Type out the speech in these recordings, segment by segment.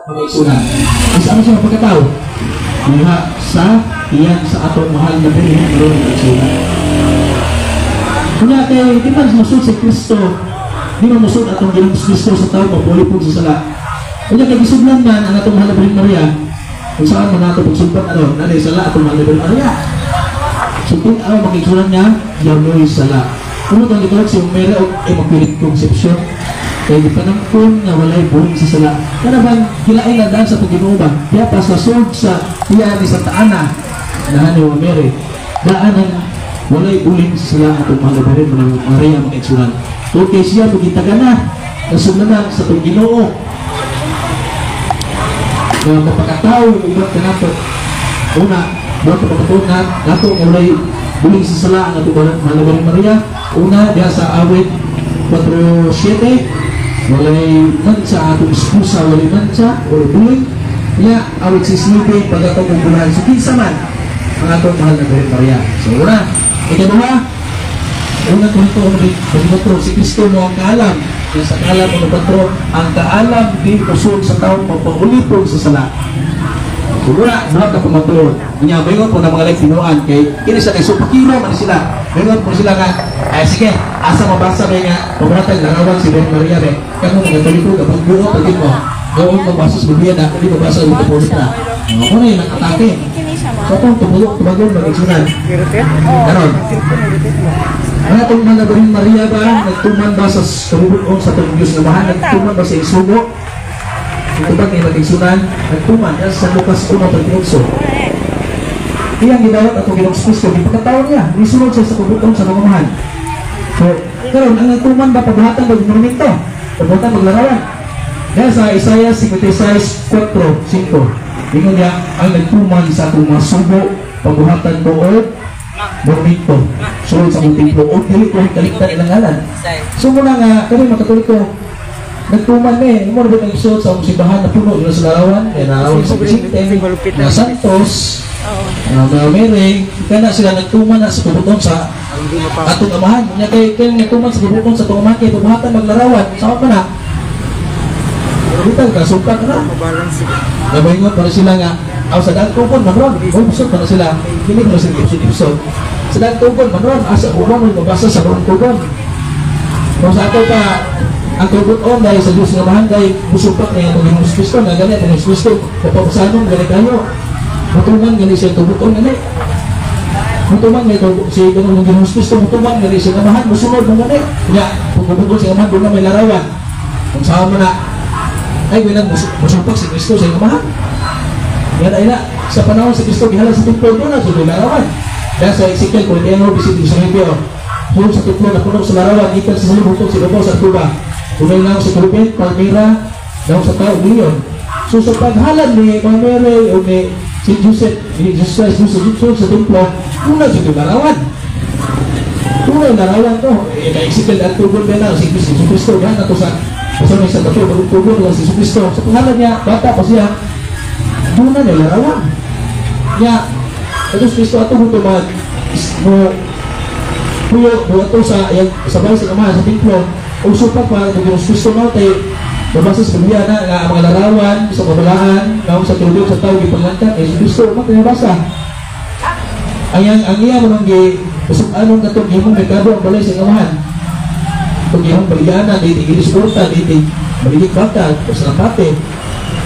mga igsuonan. Asa ano siya pagkatao? Diha sa iyan sa atong mahal na Birhen Maria, mga igsuonan. Kunya kay di man musud si Kristo, di man musud atong Ginoong Kristo sa tao mapaulipon sa sala. Kunya kay gisudlan man ang atong mahal na Birhen Maria, kung saan man nato pagsumpat ano, nanay sala atong mahal na Birhen Maria. So tin-aw, mga igsuonan, niya, yamoy sala. Kuno kang gitawag si Mary og Immaculate Conception. Kay gipanangkon nga walay buling sa sala. Kana bang gilain na daan sa Ginoo ba? Diya pa sa sulod sa tiyan ni Santa Ana, nahan ni Mary. Daan ang walay buling sa sala atong mahal na Birhen Maria, mga igsuonan. So kay siya magitaga na nasugnanan sa atong Ginoo na mapakatao uban kanato. Una, buhat ka pagkatuon nato nga walay buling sa sala ang atong mahal na Birhen Maria. Una, diha sa Awit 4.7, walay mansa atong esposa, walay mansa, walay buling. Nya, Awit 6.9, pagkatong bulahan. So, kinsa man ang atong mahal na Birhen Maria. So, una, ikaduha, Una Korinto 1:24, si Kristo mo ang kaalam. Kaya sa kaalam 1:4, ang kaalam di usod sa taong mapaulipon sa sala. So, wala, wala ka pamatuod. Nya, mayngon po na mga like tinuan kay kini sa kay supakiro man sila. Mayngon po sila nga, ay sige, asa mabasa ba nga, pabuhatag larawan si Birhen Maria be. Kamo mga Katoliko, kapag buo pagin mo. Gawin mabasa sa Biblia na, hindi mabasa sa Biblia na. Ako na yun, ang atake. So, kung tumulo, tumagon, mag-igsuonan. Ganon. Ang atong mga Birhen Maria ba, nagtuman ba sa kabubuton sa atong Diyos nga Amahan, nagtuman ba sa isugo? Ito ba kay mag-igsuonan? Nagtuman, yan sa Lucas 1:38. Iyang gidawat atong Ginoong Kristo, di pagkataon niya, nisunod siya sa kabubuton sa atong Amahan. So, karon ang nagtuman ba pabuhatan mag monumento? Pabuhatan maglarawan. Dahil sa Isaiah 56:4-5, ingon niya, ang nagtuman sa atong mga sugo, pabuhatan ko og monumento. Sulod sa akong templo, o dili ko kaligtan ilang ngalan. So muna nga, kami mga Katoliko, nagtuman ni, mo na ba nagsuot sa akong simbahan na puno nila sa larawan, kaya larawan sa Vicente, mga Santos, mga Mary, kaya na sila nagtuman na sa kabubuton sa atong Amahan. Nya kay nagtuman sa kabubuton sa atong Amahan, kay pabuhatan maglarawan, sama pa na. Bitag ka, sumpa ka na. Nabahingon para sila nga, aw sa daang tugon, manron, ubsod pa na sila. Hindi ko na sila ibsod-ibsod. Sa daang tugon, manron, asa uban mo mabasa sa daang tugon. Kung sa ato pa, ang tugon on dahil sa Diyos nga Amahan dahil musupak niya itong Ginoong Kristo, nga gani itong Ginoong Kristo, kapapasanon, gani kayo. Mutuman gani siya tugon gani. Mutuman gani ito, si Ginoong Ginoong Kristo, mutuman gani siya Amahan, musunod mo gani. Nya, pag siya Amahan, doon na may larawan. Kung saan mo na, ay, winan, musupak si Kristo sa Amahan. Yan ay na, sa panahon si Kristo, gihala sa templo doon na, sa larawan. Dahil sa Ezekiel 41, 19, puno sa templo na puno sa larawan, gikan sa salib hutong sa ibabaw sa tuba. Tunay lang sa Kerubin, Palmira, daw sa tao, leon. So sa paghalad ni Mama Mary o ni si Joseph, ni Jesus Christ, Joseph sa templo, tunay sa larawan. Tunay larawan to. Eh, na Ezekiel at tugon na si Kristo, si Kristo, yan na to sa sa may sa bato, bagong tugon lang si Kristo. Sa paghalad niya, bata pa siya, doon na niya larawan. Niya, ito si Kristo ato mo mag mo puyo mo ato sa yang sa balay sa Amahan sa templo o supak pa ito Ginoong Kristo no kay mabasa sa Biblia na nga ang mga larawan sa kabalaan naong sa tubig sa tao gipanglantan kay si Kristo man tinabasa ang yang ang iya mo nang gi usok anong katong gihimong merkado ang balay sa Amahan, itong gihimong baligana di gilis porta di maligik baka o sa lampate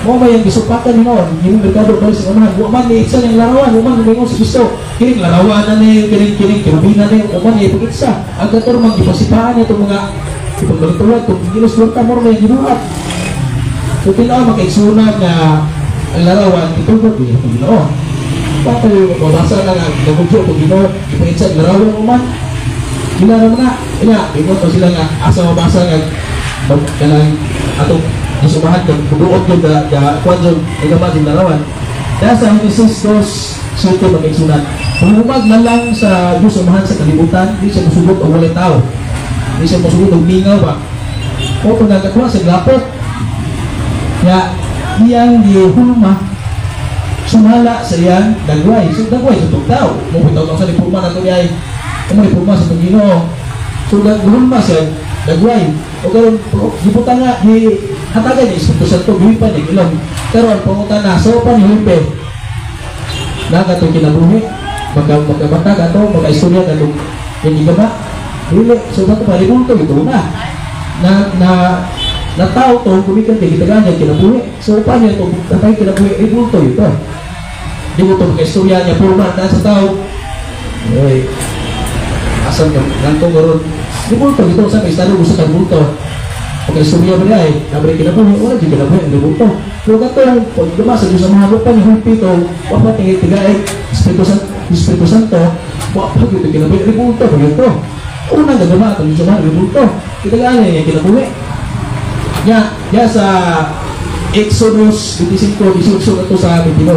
mo may ang gisupakan ni noon gihimong merkado balay sa Amahan. Wa man ni itsa niyang larawan, wa man ni si Kristo kining larawan na ni kining kining kerubina ni wa man ni ipagitsa ang kator man gipasipaan niya itong mga ipagbalituan itong gilis porta mo may gibuhat. So tinaw makaigsunan nga ang larawan gitugod di itong Ginoo. Patay mabasa na nga nagudyo itong Ginoo ipagitsa ang larawan mo man. Gila naman na, ina, ingon pa sila nga asa mabasa nga mag kanang atong nasumahan kag buduot yung da da kuan yung igama din larawan. Dahil sa Genesis 2:7, mga. Humag na lang sa Diyos Amahan sa kalibutan, di siya musugot og walay tao. Di siya musugot og mingaw ba. O kung nagkatuwa sa lapot, ya iyang gihulma sumala sa iyang dagway. So dagway sa itong tao. Mo bitaw sa ni purma na ito ay mo ni purma sa itong Ginoo. So naghulma siya. Dagway. O karon gibutan nga gi hatagan niya Espiritu Santo, gihipan niya ilong. Karon pangutana, so pa ni Felipe na katong kinabuhi, maka makamata kato, makaistorya katong yung gigama. Dili, so bato pa rebulto ito na. Na na na tao to gumikan kay gitagaan niya kinabuhi. So pa niya to tatay kinabuhi, rebulto ito. Di ko to makaistorya niya purma na sa tao. Oy. Asan ka nantong karon? Rebulto ito sa may estado gusto kang bulto. Pagkaistorya ba niya ay, nabre kinabuhi, wala di kinabuhi ang rebulto. Pero katong pag luma sa Diyos ang mga pa ni Hulpi to, wa pa tingi tigaay Espiritu Santo, Espiritu Santo, wa pa gyud kinabuhi, rebulto ba gyud to. Unang gagama atong Diyos ang rebulto. Kitagaan niya kinabuhi. Nya, nya sa Exodus 25, 18 ato sa 22.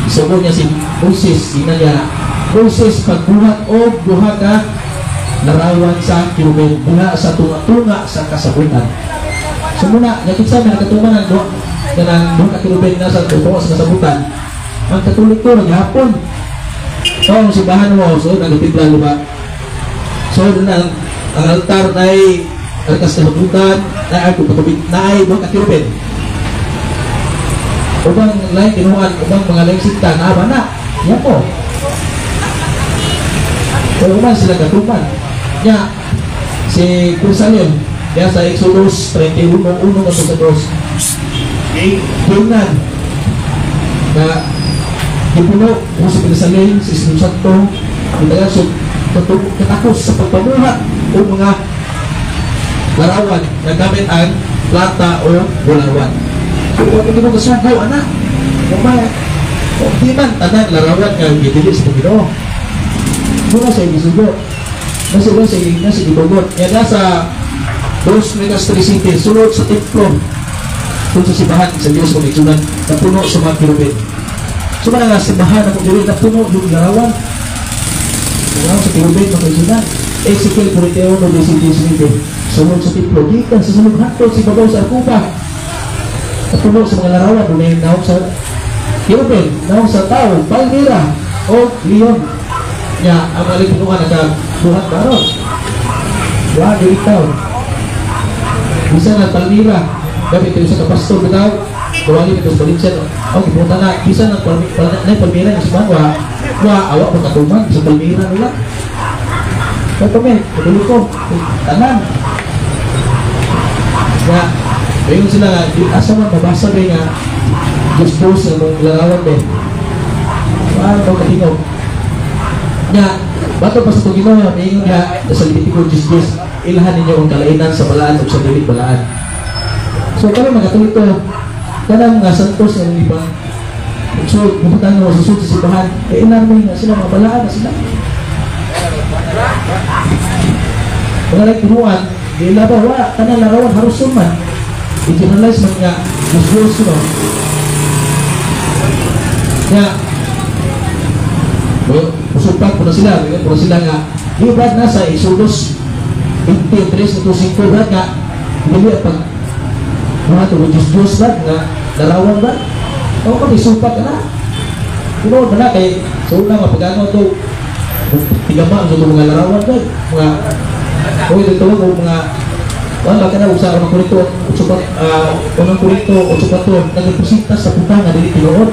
Isugo niya si Moses, ina niya, "Moses, pagbuhat og duha ka larawan sa kirubin, buha sa tunga-tunga sa kasabutan." So muna, nakita may nakatuman ang duha, kanang duha ka kirubin na sa tunga sa kasabutan. Ang Katoliko naghapon. So, ang simbahan mo, so, nagtibla, di ba? So, na, ang altar na ay arkas kasabutan, na ay patubig, na ay duha ka kirubin. Ubang lain tinuan, ubang mga laing sikta, naaba na. Yan po. Pero man sila katuman. Nya, si Jerusalem, kaya sa Exodus 31, 1 ngadto sa 2. Tingnan na gipuno ko sa Jerusalem, sa Espiritu Santo, kita so, katakos sa pagpamuhat o mga larawan na gamit ang plata o bulawan. So, kung hindi mo kasugo, anak, kung di man tanan larawan nga gidili sa Ginoo. Muna sa gisugo. Nasa ba sa nasa gitugot. Kaya nasa Dos Megas 3 City, sulod sa templo. Kung sa simbahan sa Diyos kung igsunan, napuno sa mga kirubin. So mga nga simbahan ako diri napuno yung larawan. Larawan sa kirubin mga igsunan. Ezekiel 41, 19. Sulod sa templo, gikan sa sulod hantod sa ibabaw sa arkuba. Napuno sa mga larawan, dunay naong sa kirubin, naong sa tao, palmira, o leon. Nya, ang mga lipunuan nakabuhat baron. Wa, dili ikaw. Bisa na palmira, gamit ito sa kapastor bitaw, Tuwagi ito sa Valencia, oh, gipunta na, bisa na palmira, na palmira yung simbahan, wa, wa, awa mo katuman, sa palmira nila. Kaya kami, katuloy ko, tanan. Nga, ayun sila nga, di, asa man, mabasa ba nga, Diyos Diyos, ang mga larawan ba? Wa, ito katingog. Nga, bato pa sa itong Ginoo, may ingon nga, sa Levitico Diyos Diyos, ilhan ninyo ang kalainan sa balaan o sa dili balaan. So, kami mga Katoliko, kanang nga santos ng ibang so, bumutan nga masusod sa simbahan, eh, ilan mo nga sila, mga balaan na sila. Mga nagtinuan, di ba, wala, kanang larawan, haruson man. I-generalize man nga, Diyos Diyos, no? Nga, well, usupat po na sila, bigyan po na sila nga, di ba nasa Exodus 23 to 5 ba nga, dili pag mga tulo Diyos Diyos ba nga larawan ba? O kami supat ka na. Tinuod ba na kay sa una nga pagano to tigama sa mga larawan ba? Mga o ito o mga wala ka na usa unang Korinto utso unang Korinto 8:4 nagrepresenta sa butang nga dili tinuod.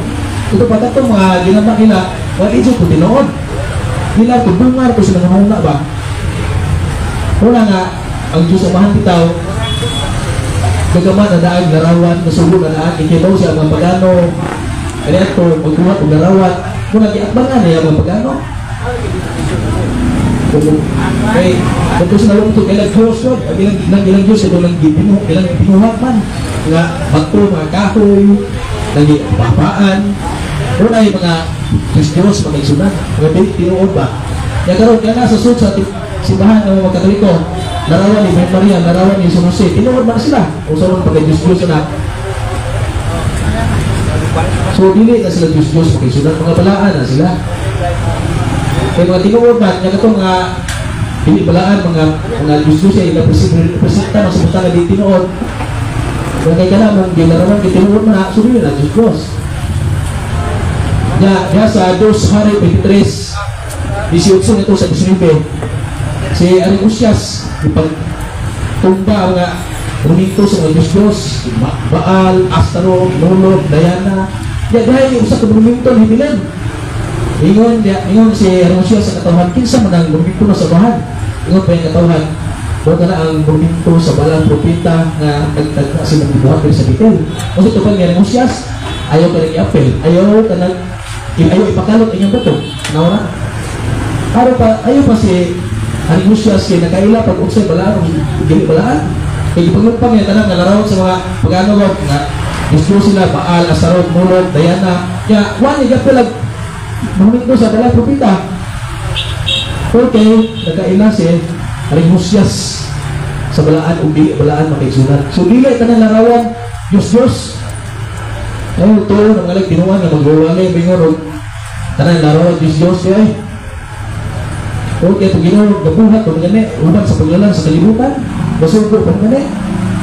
Ito pa katong mga ginama nila wala jud ko tinuod. Nila to bungar to sila nga ba? Una nga ang Diyos Amahan bitaw gagama na daan larawan, nasugo na daan, ikibaw siya ang mga pagano, kaya ito, magbuhat og larawan, muna giatbangan niya ang mga pagano. Kay, kung sa nalong ito, kailang Diyos yun, ang ilang, ilang, ilang Diyos, ito lang gipinuh, ilang pinuhat man, nga bato, mga kahoy, lagi papaan, doon ay mga Diyos Diyos, mga isunan, mga tinuod ba? Kaya karon kaya nasa sud sa simbahan ng mga Katoliko, larawan ni Maria, larawan ni San Jose, tinuod ba sila? O sa mga pagka Diyos Diyos na. So, dili na sila Diyos Diyos, mga isunan, mga balaan na sila. Kaya mga tinuod man, nga katong mga dili balaan, mga mga Diyos Diyos ay presenta mas butang nga di tinuod. Kaya kay kana mong gilarawan kay tinuod man na, so dili na Diyos Diyos. Nya, nya sa 2 Hari 23, 18 nito sa 19, si Aring Usyas, ipag tumba nga monumento sa mga Diyos-Diyos, Baal, Astaroth, Molok, Diana. Ya dahil usa ka monumento ni hibilin. Ingon ya, ingon si Rusia sa katawhan, kinsa man ang monumento na sa bahan? Ingon pa yung katawhan, mao na ang monumento sa balang propeta nga nagtagna sila gibuhat diri sa Bethel. Unsa to pa nga Josias? Ayaw ka nang i-appeal, ayaw ka nang ayaw ipakalot inyong bato. Naura? Araw pa, ayaw pa si Haring Josias kay nakaila pag unsay balaan o dili balaan. Kay ipaglumpang niya tanan nga larawan sa mga pagano nga Diyos sila, Baal, Astaroth, Molok, Diana. Ya, wa ni gapil ag monumento sa balang propeta. Okay, nakaila si Haring Josias sa balaan o dili balaan makaigsunan. So dili tanan larawan Diyos Diyos. Ay, ito, nang alag tinuan nga magwawali, mingon og tanan larawan Diyos Diyos eh. Okay, pag Ginoo gabuhat o gani uban sa paglalang sa kalibutan, masugo pa gani.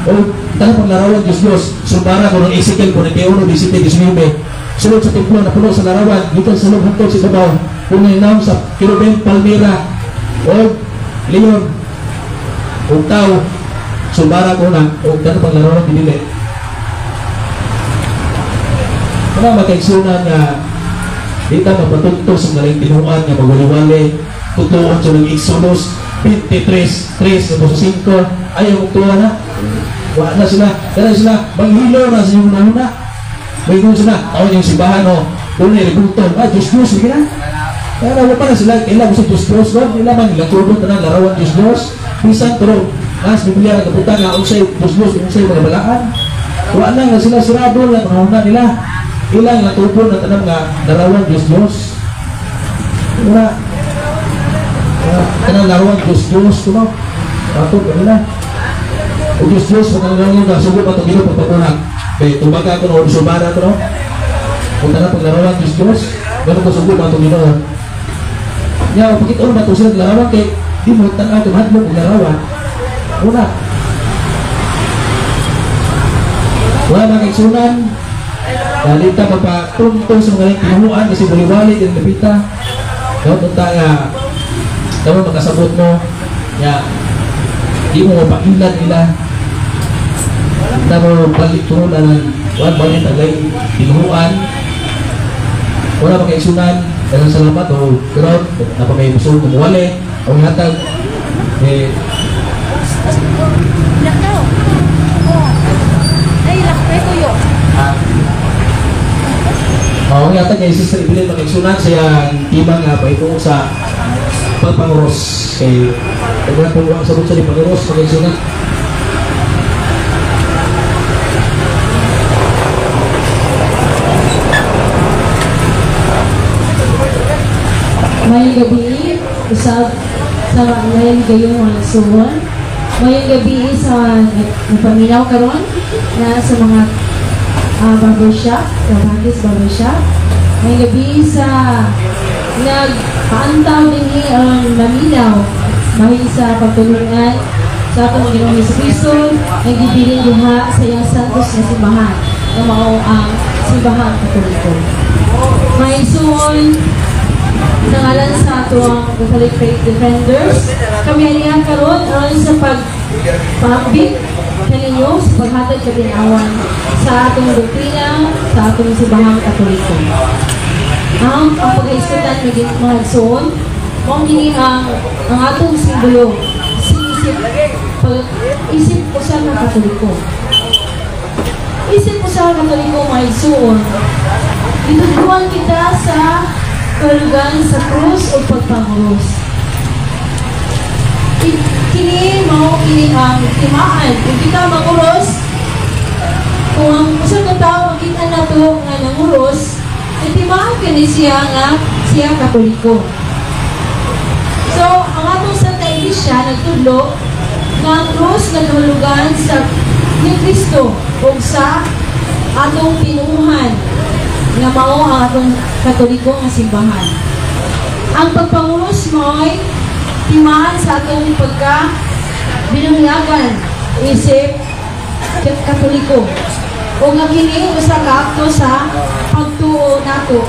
O tanan pang larawan Diyos Diyos, sumbara ko ng Ezekiel 41, 17, 19. Sulod sa templo na puno sa larawan, gikan sa loob hangtod sa ibabaw, kung naam sa Kerubim, Palmera, o Leon, o tao, sumbara ko na, o tanan pang larawan dinili. Mga makaigsunan nga di ta mapatugto sa mga tinuan nga magwaliwali, tutuon sa mga Exodus 23, 3, 5, ayaw mong tuwa na. Wala na sila, dala sila, maghilo na sa inyong nahuna. Mahingon sila, tawon yung simbahan, o, tunay, rebulto, Diyos Diyos, sige na. Kaya wala pa na sila, kailan mo sa Diyos Diyos, no? Kailan man, ilang na larawan Diyos Diyos. Bisan, pero, nas, Biblia, nagkapunta nga, unsay Diyos Diyos, unsay mga balaan. Wala na nga sila, sirado na, mga nila. Ilang natupon na tanam nga, larawan Diyos Diyos. Wala. Tanang larawan Diyos Diyos, kuno. Patog kanila. O Diyos Diyos, pagkalarawan nga, sugo pa itong ginoo pagpapunag. Kaya tubaga ko no, subara ko no. Kung tanang paglarawan Diyos Diyos, ganun ko sugo pa itong ginoo. Nya, pagkita ba ito sila larawan kay di mo tanaw kay mahadlok og larawan. Una. Wala mga kaigsunan. Dalita mapatuntong sa mga tinuan kasi buliwali din napita. Dapat unta nga dapat makasabot mo nya di mo mapailan nila. Dapat balik turon ang wala balik tagay tinuan. Wala mga kaigsunan. Daghang salamat o pero napakay musul kumuwali o hatag eh ang yata kay Sister Evelyn makigsunan sa iyang timang nga paituo sa pagpanguros kay kung po ang sabot sa panguros makigsunan. Mayong gabi usab sa mayong gayon mga igsoon. Mayong gabi sa nagpaminaw karon na sa mga barbershop, Cervantes Barbershop. Mayong gabi sa nagpaantaw dinhi ang maminaw bahin sa pagtulungan sa atong Ginoong Hesukristo nagbibilin diha sa iyang santos nga simbahan nga mao ang Simbahang Katoliko. May igsoon, sa ngalan sa atuang Catholic Faith Defenders, kami aniha karon aron sa pagpahambik kaninyo sa paghatag katinawan sa atong doktrina sa atong Simbahang Katoliko. Ang pagkaiskutan maging mga igsoon, mao kini ang atong simbolo isip pag isip usa ka Katoliko. Isip usa ka Katoliko mga igsoon, gitudluan kita sa kahulugan sa krus o pagpanguros. Kini mao kini ang timaan. Kung kita manguros, kung ang usa ka tawo makita nato nga nanguros, timaan kini siya nga siya Katoliko. So, ang atong Santa Iglesia nagtudlo nga ang krus nagahulugan sa ni Kristo ug sa atong tinuohan nga mao ang atong Katoliko nga simbahan. Ang pagpanguros mao'y timaan sa atong pagka binunyagan isip Katoliko. O nga kini usa ka akto sa pagtuo nato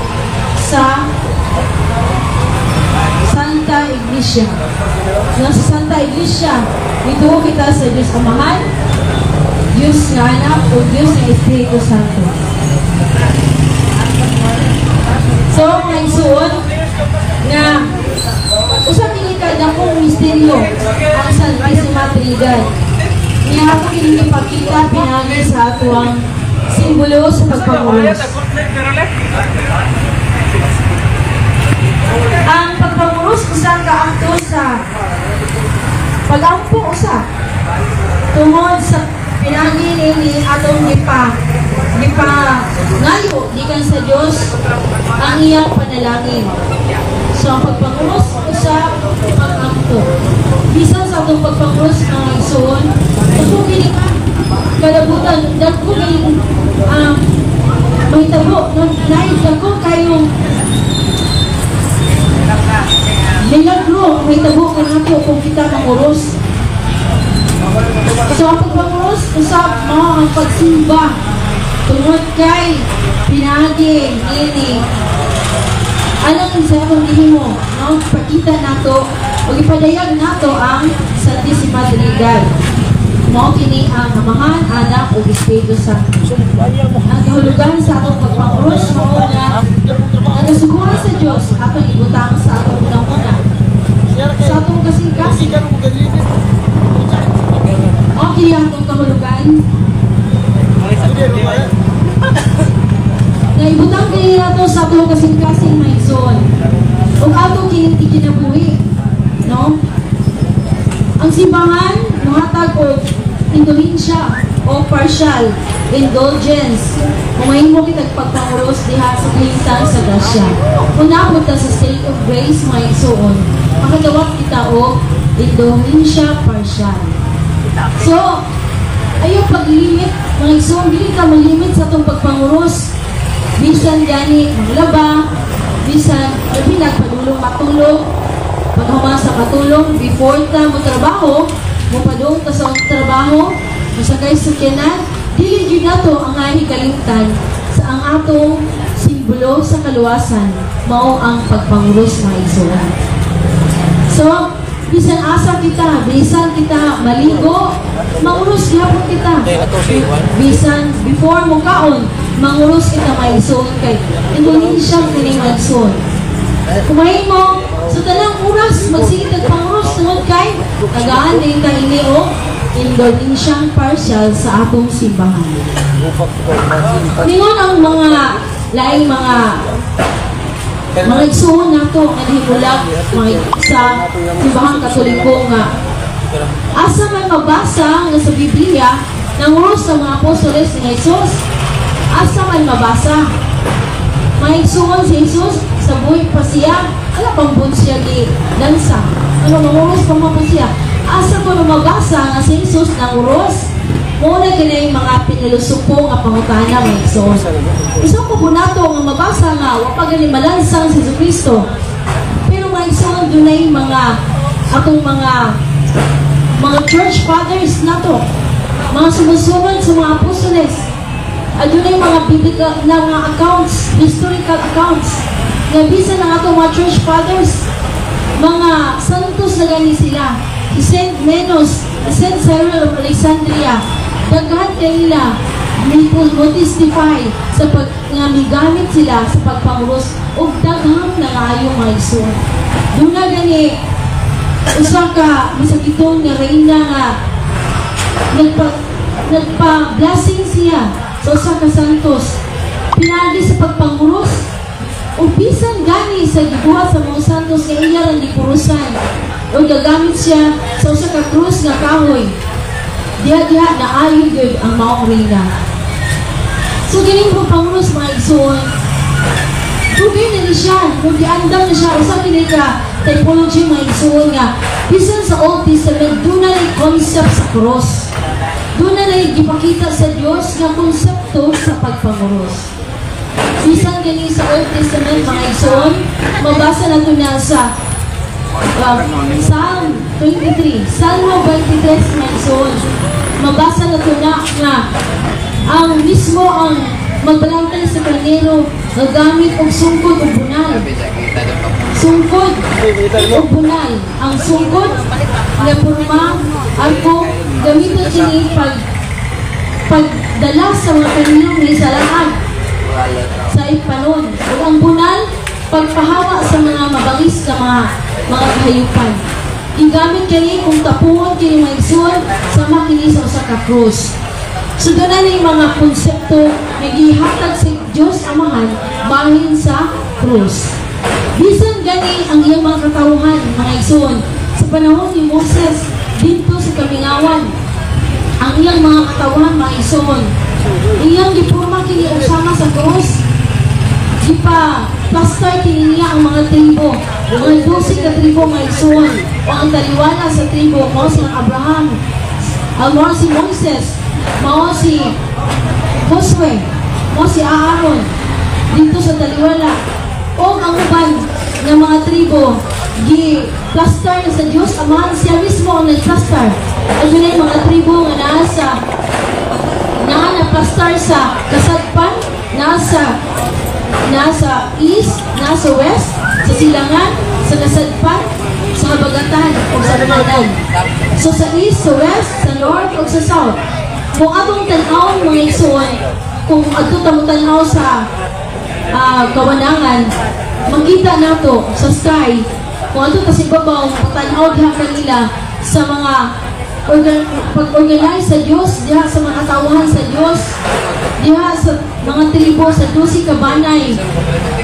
sa Santa Iglesia. Iglesia. Nga sa Santa Iglesia, mituo kita sa Diyos Amahan, Diyos nga Anak, o Diyos nga Espiritu Santo. So, mga igsuon, nga usa kini ka dakong misteryo ang Santissima Trinidad. Niya ako kini ipakita pinaagi sa atuang simbolo sa pagpanguros. Ang pagpanguros usa ka akto sa pagampo usa tungod sa pinaagi ni atong gipa gipa ngayo gikan sa Dios ang iyang panalangin. So ang pagpanguros usa pag-ampo. Bisan sa atong pagpanguros, mga igsoon, dako kini ka kalabutan, dako kini mahitabo, no, naay dako kayong milagro mahitabo kanato kung kita manguros. So ang pagpanguros usab mao ang pagsimba tungod kay pinaagi niini anang sa akong gihimo, no, pakita nato o ipadayag nato ang Santissima Trinidad. Mao kini ang Amahan, Anak ug Espiritu Santo. Ang kahulugan sa atong pagpanguros mao nga ang kasuguran sa Dios atong ibutang sa atong unang-una, sa atong kasing-kasing. Mao kini ang atong kahulugan na ibutang kini nato sa atong kasing-kasing, mga igsoon. Ug ato kini kinabuhi, no? Ang simbahan mohatag og indulhensya o partial indulgence kung mahimo kitag pagpanguros diha sa kahimtang sa grasya. Kung naabot ta sa state of grace, mga igsoon, makadawat kita og indulhensya partial. So, ayaw paglimit, mga igsoon, dili ka malimit sa atong pagpanguros. Bisan gani maglaba, bisan labi na padulong matulog, paghuman sa katulong, before ta mo trabaho, mo padung ta sa trabaho, mosakay sa sakyanan, dili gyud nato ang kalimtan sa ang atong simbolo sa kaluwasan, mao ang pagpanguros, mga igsoon. So, bisan asa kita, bisan kita maligo, manguros gyapon kita. Bisan before mo kaon, manguros kita, mga igsoon, kay indulhensya kini, mga igsoon. Kumain mo, sa tanang oras, magsige tag panguros tungod kay tagaan din ta ini og indulhensyang partial sa atong simbahan. Ningon ang mga laing mga igsuon nato nga nahimulag mga sa simbahang Katoliko nga asa man mabasa nga sa Biblia nanguros sa mga apostoles ni Jesus? Asa man mabasa? Mga igsuon, si Jesus sa buhi pa siya, wala pang bun siya gi lansa. Ano, manguros pa man po siya. Asa ko na mabasa nga si Jesus nanguros? Mao na kini mga pinilusupo nga pangutana, mga igsoon. Isa ko po nato nga mabasa nga wa pa gani malansang si Jesu. Pero mga igsoon, dunay mga atong mga church fathers nato, mga sumusunod sa mga apostoles. Adunay mga biblical na mga accounts, historical accounts nga bisan ang atong mga church fathers, mga santos na gani sila. Si Saint Menos, si Saint Cyril of Alexandria, daghan kanila mo testify sa pag nga migamit sila sa pagpanguros ug daghang nangayo, mga igsoon. Duna gani usa ka masakiton nga reyna nga nagpa blessing siya sa usa ka santos pinaagi sa pagpanguros, ug bisan gani sa gibuhat sa mga santos nga iya rang gikurusan o gagamit siya sa usa ka krus nga kahoy, diha diha naayo gyud ang maong reyna. So kining pagpanguros, mga igsoon, dugay na ni siya, kung giandam na siya. Usa kini ka typology, mga igsoon, nga bisan sa Old Testament duna na concept sa cross. Duna na gipakita sa Dios nga konsepto sa pagpanguros. Bisan gani sa Old Testament, mga igsoon, mabasa nato na sa Psalm 23, Salmo 23, mga igsoon. Mabasa nato na nga ang mismo ang magbalantay sa karnero Gagamit og sungkod ug bunal. Sungkod ug bunal. Ang sungkod nga porma arko, gamiton kini pagdala sa mga kanilong ni sa ipanon. Ug ang bunal, pagpahawa sa mga mabangis sa mga kahayupan. Gigamit kini kung tapuon kini, mga igsoon, sama kini sa usa ka krus. So doon na yung mga konsepto nga gihatag sa Diyos Amahan bahin sa krus. Bisan gani ang iyang mga katawhan, mga igsoon, sa panahon ni Moses didto sa kamingawan, ang iyang mga katawhan, mga igsoon, iyang gipurma kini og sama sa krus. Gipa plaster kini niya ang mga tribo, mga 12 ka tribo, mga igsoon. O ang taliwala sa tribo mao si Abraham, ang mao si Moises, mao si Josue, mao si Aaron didto sa taliwala. O ang uban nga mga tribo, gi plaster na sa Dios Amahan, siya mismo ang nag-plaster. Adunay mga tribo nga naa sa naa na plaster sa kasadpan, nasa east, nasa west, sa silangan, sa kasadpan, sa habagatan, o sa bunalan. So sa east, sa west, sa north, o sa south. Kung atong tan-awon, mga igsoon, kung adto ta mo tan-aw sa kawanangan, makita nato sa sky, kung adto ta sa ibabaw, tan-aw diha kanila sa mga pag-organize sa Diyos, diha sa mga katawhan sa Diyos, diha sa mga tribo sa 12 ka banay,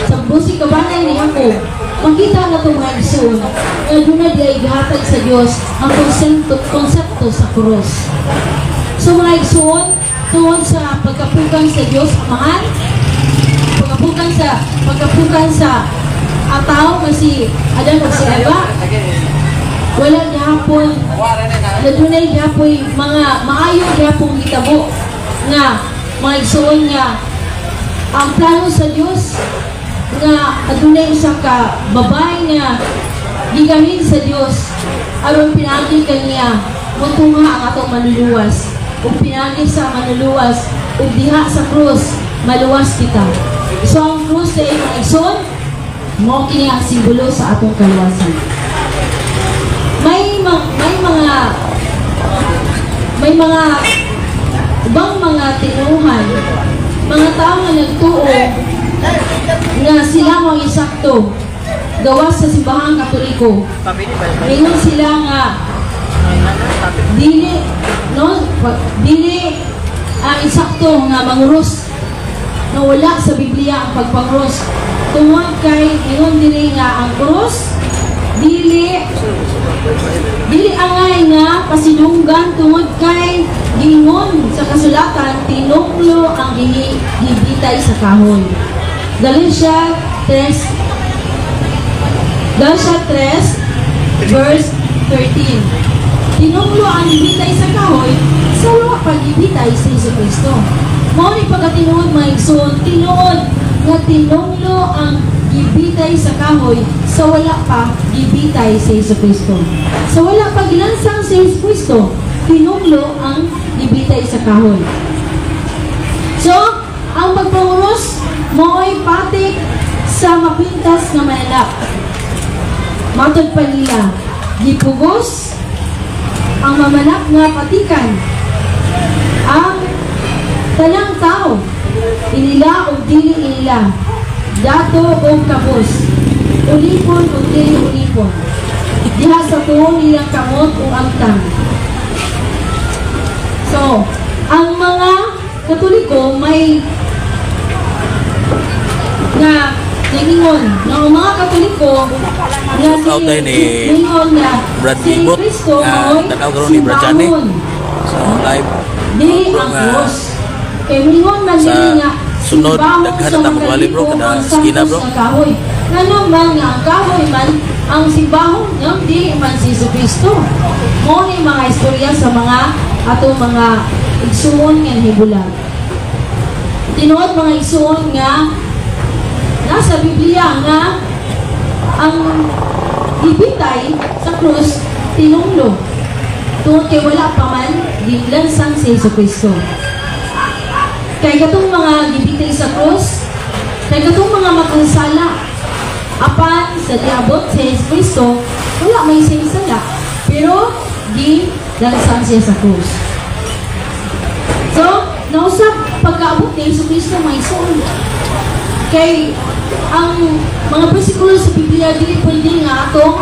sa 12 ka banay ni Jacob, makita na ito, mga igsoon, nga doon na diay gihatag sa Diyos ang konsepto sa krus. So mga igsoon, tungod sa pagkapukan sa Diyos Amahan, pagkapukan sa ataw nga si Adan ug si Eva, wala gihapon na dunay gihapoy mga maayo gihapon gitabo nga, mga igsoon, nga ang plano sa Dios nga adunay usa ka babae nga gigahin sa Dios aron pinaagi kaniya motunga ang atong Manluluwas, ug pinaagi sa Manluluwas ug diha sa krus maluwas kita. So ang krus sa mga igsoon, mao kini ang simbolo sa atong kaluwasan. May mga ubang mga tinuhan, mga tao nga nagtuo nga sila mo ang isakto gawas sa Simbahang Katoliko. Ingon sila nga dili, no, dili ang insakto nga manguros, na wala sa Biblia ang pagpangros tungod kay ingon diri nga ang krus dili angay nga pasidunggan tungod kay giingon sa kasulatan, tinuklo ang gibitay sa kahoy. Galatia 3, Galatia 3 verse 13. Tinuklo ang gibitay sa kahoy sa wala pagibitay si Hesus Kristo. Mao ni pagkatinuod, mga igsoon, tinuod nga tinunglo ang gibitay sa kahoy sa wala pa gibitay si Hesus Kristo. Sa wala pa gilansang si Hesus Kristo, tinunglo ang gibitay sa kahoy. So, ang pagpanguros mao'y patik sa mapintas nga mananap. Matod pa nila, gipugos ang mamanap nga patikan ang tanang tao, inila o dili inila, dato o kabus, ulipon o dili ulipon, diha sa tuo nilang kamot o agtang. So, ang mga Katoliko may nga nangingon nga ang mga Katoliko nga Shout out tayo ni ningon nga Brad si Libot, Kristo nga mao'y tanaw karon ni Brad Johnny. simbahon. So live Dili bro ang nga krus. Kay mingon man sa dili nga sunod, simbahon daghan sa na ta magwali, bro, mga kada ang skina, santos bro. nga kahoy. Ngano man nga ang kahoy man ang simbahon nga dili man si Jesu Kristo. Mao ni mga istorya sa mga atong mga igsuon nga nahibulag. Tinuod, mga igsuon, nga nasa Biblia nga ang gibitay sa krus tinunglo tungod kay wala pa man gilansang si Jesu Kristo. Kay katong mga gibitay sa krus, Kay katong mga makasala, apan sa giabot si Jesu Kristo, wala may siyang sala. Pero gilansan siya sa krus. So, nausap pagkaabot ni Jesu Kristo, mga igsoon. Kay ang mga bersikulo sa Biblia, dili pwede nga atong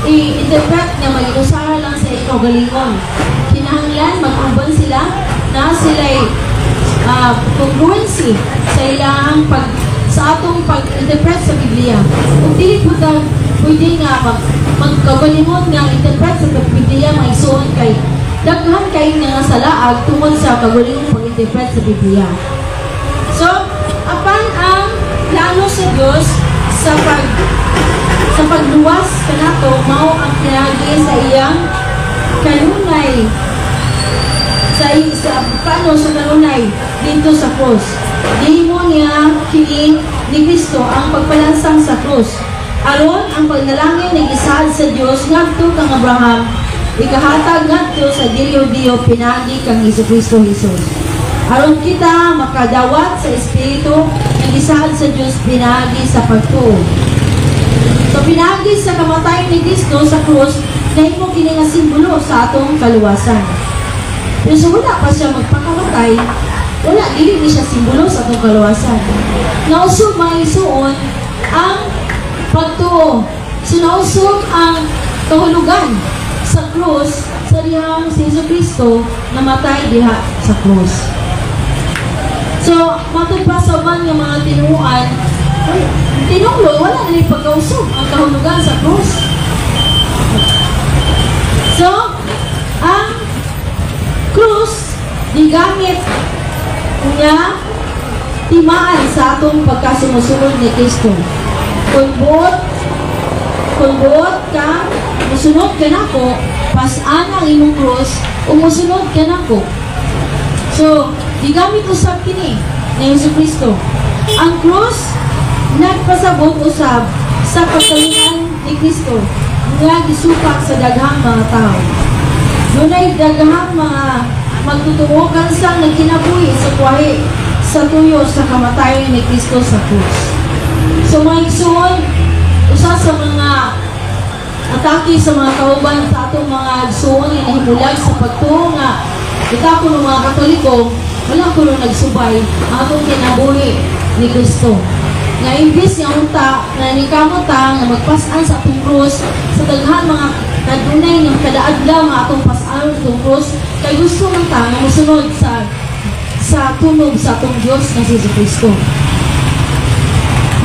i-interpret nga mag-inusara lang sa iyang kaugalingon. Kinahanglan mag-uban sila na sila'y congruency sa ilang pag sa atong pag-interpret sa Biblia. Kung dili po ta pwede nga magkagalingon nga interpret sa Biblia, mga igsoon, kay daghan kay nga salaag tungod sa kagalingon pag-interpret sa Biblia. So, apan ang plano sa Dios sa pagluwas kanato mao ang pinagi sa iyang kanunay sa paano sa kanunay dito sa krus. Gihimo niya kini ni Kristo ang pagpalansang sa krus. Aron ang pagnalangin ng isaad sa Dios ngadto kang Abraham ikahatag ngadto sa dili Hudiyo pinaagi kang Jesu Jesus. Aron kita makadawat sa Espiritu ng isaad sa Dios pinaagi sa pagtuo. So pinaagi sa kamatayon ni Kristo sa krus, nahimo kini nga simbolo sa atong kaluwasan. Pero sa wala pa siya magpakamatay, wala, dili ni siya simbolo sa atong kaluwasan. Nausog, mga igsoon, ang pagtuo. So nausog ang kahulugan sa krus sa dihang si Jesu Kristo namatay diha sa krus. So, matod pa sa uban nga mga tinuan, tinunglo, wala na rin pagkausog ang kahulugan sa krus. So, ang krus gigamit nga timaan sa atong pagkasumusunod ni Kristo. Kung buot ka, musunod ka nako, pas-an ang imong krus, o musunod ka nako. So, gigamit usab kini ni Jesu Kristo. Ang krus nagpasabot usab sa pagkalunan ni Kristo nga gisupak sa daghang mga tao. Dunay daghang mga magtutuo kansang nagkinabuhi sa kwahi sa tuyo sa kamatayon ni Kristo sa krus. So mga igsoon, usa sa mga atake sa mga kauban sa atong mga igsoon nga nahimulag sa pagtuo nga kita kuno mga Katoliko, wala kuno nagsubay ang atong kinabuhi ni Kristo. Nga imbis nga unta nga nikamot ta nga magpas-an sa atong krus, sa daghan mga kadunay nga kada adlaw nga atong pas-an sa atong krus kay gusto man ta nga mosunod sa tunog sa atong Dios nga si Jesu Kristo.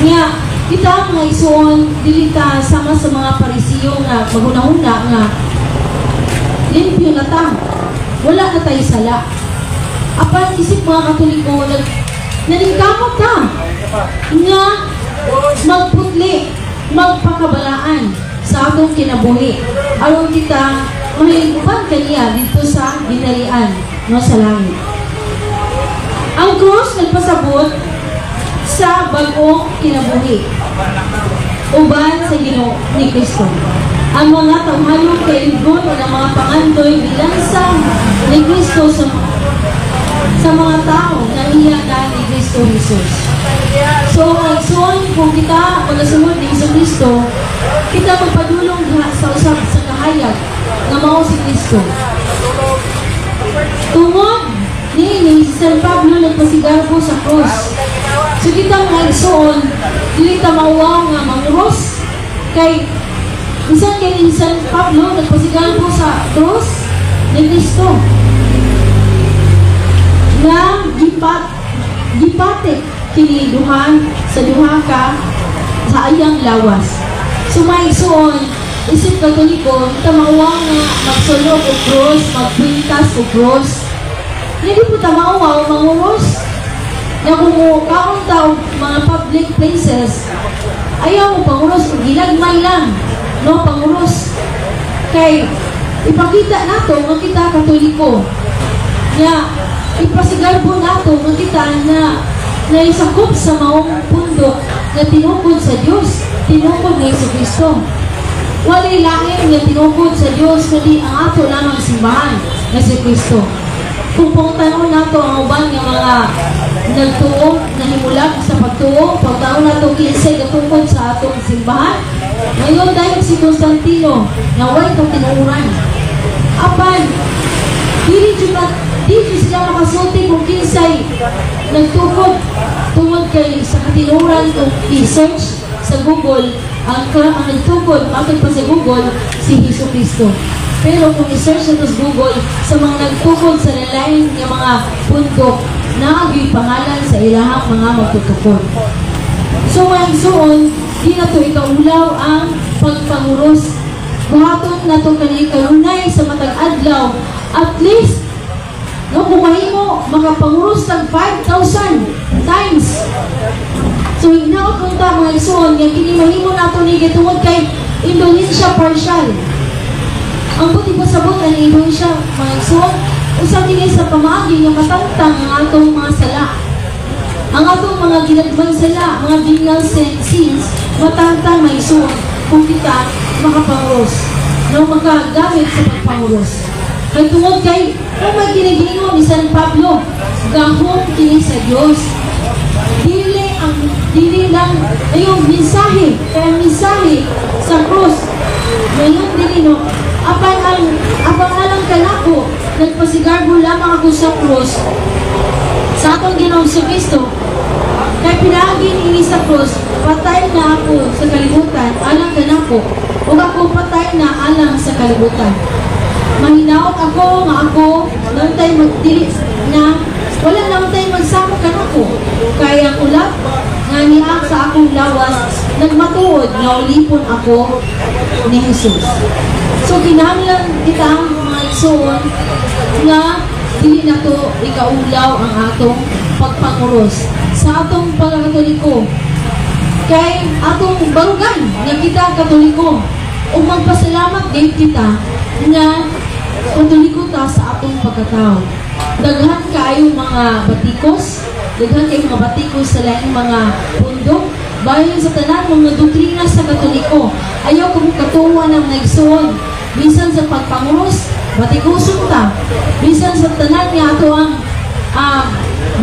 Nga kita, mga igsoon, dili ta sama sa mga Parisiyo nga maghunahuna nga limpyo na ta. Wala na tayo sala. Apan isip mga Katoliko, naningkamot ta nga magputli, magpakabalaan sa atong kinabuhi. Aron kita mahiligupan kaniya dito sa ginarian, no, sa langit. Ang krus nagpasabot sa bag-ong kinabuhi uban sa Ginoo ni Kristo. Ang mga tawhanong kailigon o ng mga pangandoy bilansang ni Kristo sa mga tao na iya na ni Kristo Jesus. So, mga igsoon, kung kita magasunod ni Jesu Kristo, kita magpadulong diha sa usab sa kahayag nga mao si Kristo. Tungod ni San Pablo nagpasigarbo sa krus. So kita, mga igsoon, dili ta mauwaw nga manguros kay bisan kay ni San Pablo nagpasigarbo sa krus ni Kristo nga gipatik kini duha sa duha ka sa ayang lawas. So mga igsoon, isip Katoliko, kita mauwaw nga magsulog og krus, magpintas og krus. Hindi po ta mauwaw manguros. Na kung kaon ta og mga public places, ayaw mo panguros og gilagmay lang, no, panguros. Kay ipakita nato nga kita Katoliko. Nga ipasigarbo nato nga kita na naisakop sa maong pundok nga tinukod sa Dios, tinukod ni Jesu Kristo. Walay lain nga tinukod sa Dios kundi ang ato lamang simbahan nga si Kristo. Kung pangutanon nato ang uban nga mga nagtuo, nahimulag sa pagtuo, pagtaon nato kinsay gatukod sa atong simbahan. Ngayon dahil si Constantino nga way katinuoran. Apan dili jud di jud sila makasulti kung kinsay nagtukod tungod kay sa katinuoran, kung i-search sa Google ang nagtukod, matod pa sa Google, si Hesus Kristo. Pero kung i-search nato sa Google sa mga nagtukod sa lain nga mga pundok, naa gyoy pangalan sa ilahang mga magtutukod. So mga igsuon, di nato ikaulaw ang pagpanguros. Buhaton nato kani kanunay sa matag adlaw. At least, no, kung mahimo, makapanguros tag 5,000 times. So hinaot kung ta, mga igsuon, nga kini mahimo nato ni tungod kay indulhensya partial. Ang buti pasabot ang indulhensya, mga igsuon, usa kini sa pamaagi nga matangtang ang atong mga sala. Ang atong mga ginagmay sala, mga venial sins, matangtang, mga igsuon, kung kita makapanguros. No, makagamit sa pagpanguros. Kay tungod kay, kung may kinigingon ni San Pablo, gahom kini sa Dios. Dili lang ayong mensahe, kaya ang mensahe sa krus ngayon dili, no, apan alang kanako nagpasigarbo lamang ako sa krus sa atong Ginoong Kristo, kay pinaagi niini sa krus patay na ako sa kalibutan alang kanako ug ako patay na alang sa kalibutan. Mahinaot ako nga ako nantay magdili na wala naman magsamo kanako, kay ang ulap nga niak sa akong lawas nagmatuod nga ulipon ako ni Jesus. So kinahanglan kita, mga igsoon, nga dili nato ikaulaw ang atong pagpanguros sa atong pagkakatoliko, kay atong barugan nga kita Katoliko ug magpasalamat gayud kita nga Katoliko ta sa atong pagkatao. Daghan kaayo mga batikos, daghan kaayo mga batikos sa laing mga pundok bayon sa tanan mga doktrina sa Katoliko. Ayaw kamo katuwa ng mga igsoon, bisan sa pagpanguros, batikuson ta. Bisan sa tanan nga ato ang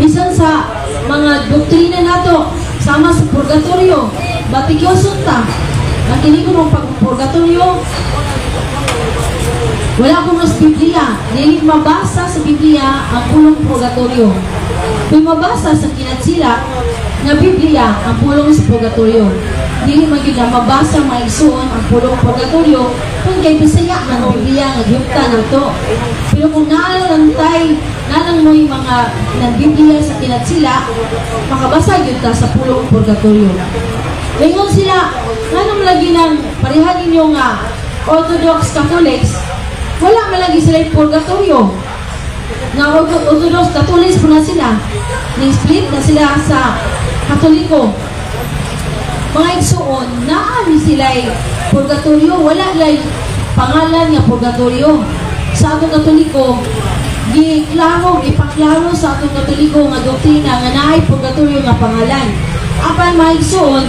bisan sa mga doktrina nato sama sa purgatorio, batikuson ta. Ang kini ko ng pagpurgatorio, wala ko mas Biblia. Dili mabasa sa Biblia ang pulong purgatorio. Kung mabasa sa kinatsila nga Biblia ang pulong sa purgatorio. Dili man gyud na mabasa, mga igsuon, ang pulong purgatorio kung kay Bisaya ng Biblia nga gihuptan nato. Pero kung naa lang tay, naa lang mo'y mga ng Biblia sa kinatsila, makabasa gyud ta sa pulong purgatorio. Ngayon sila, nganong lagi nang parehan ninyo nga Orthodox Catholics, wala man lagi sila yung purgatorio. Nga Orthodox Catholics po na sila. Ni-split na sila sa Katoliko. Mga igsuon, naami sila purgatorio, wala lay pangalan nga purgatorio. Sa atong Katoliko, giklaro, gipaklaro sa atong Katoliko nga doktrina nga naay purgatorio nga pangalan. Apan mga igsuon,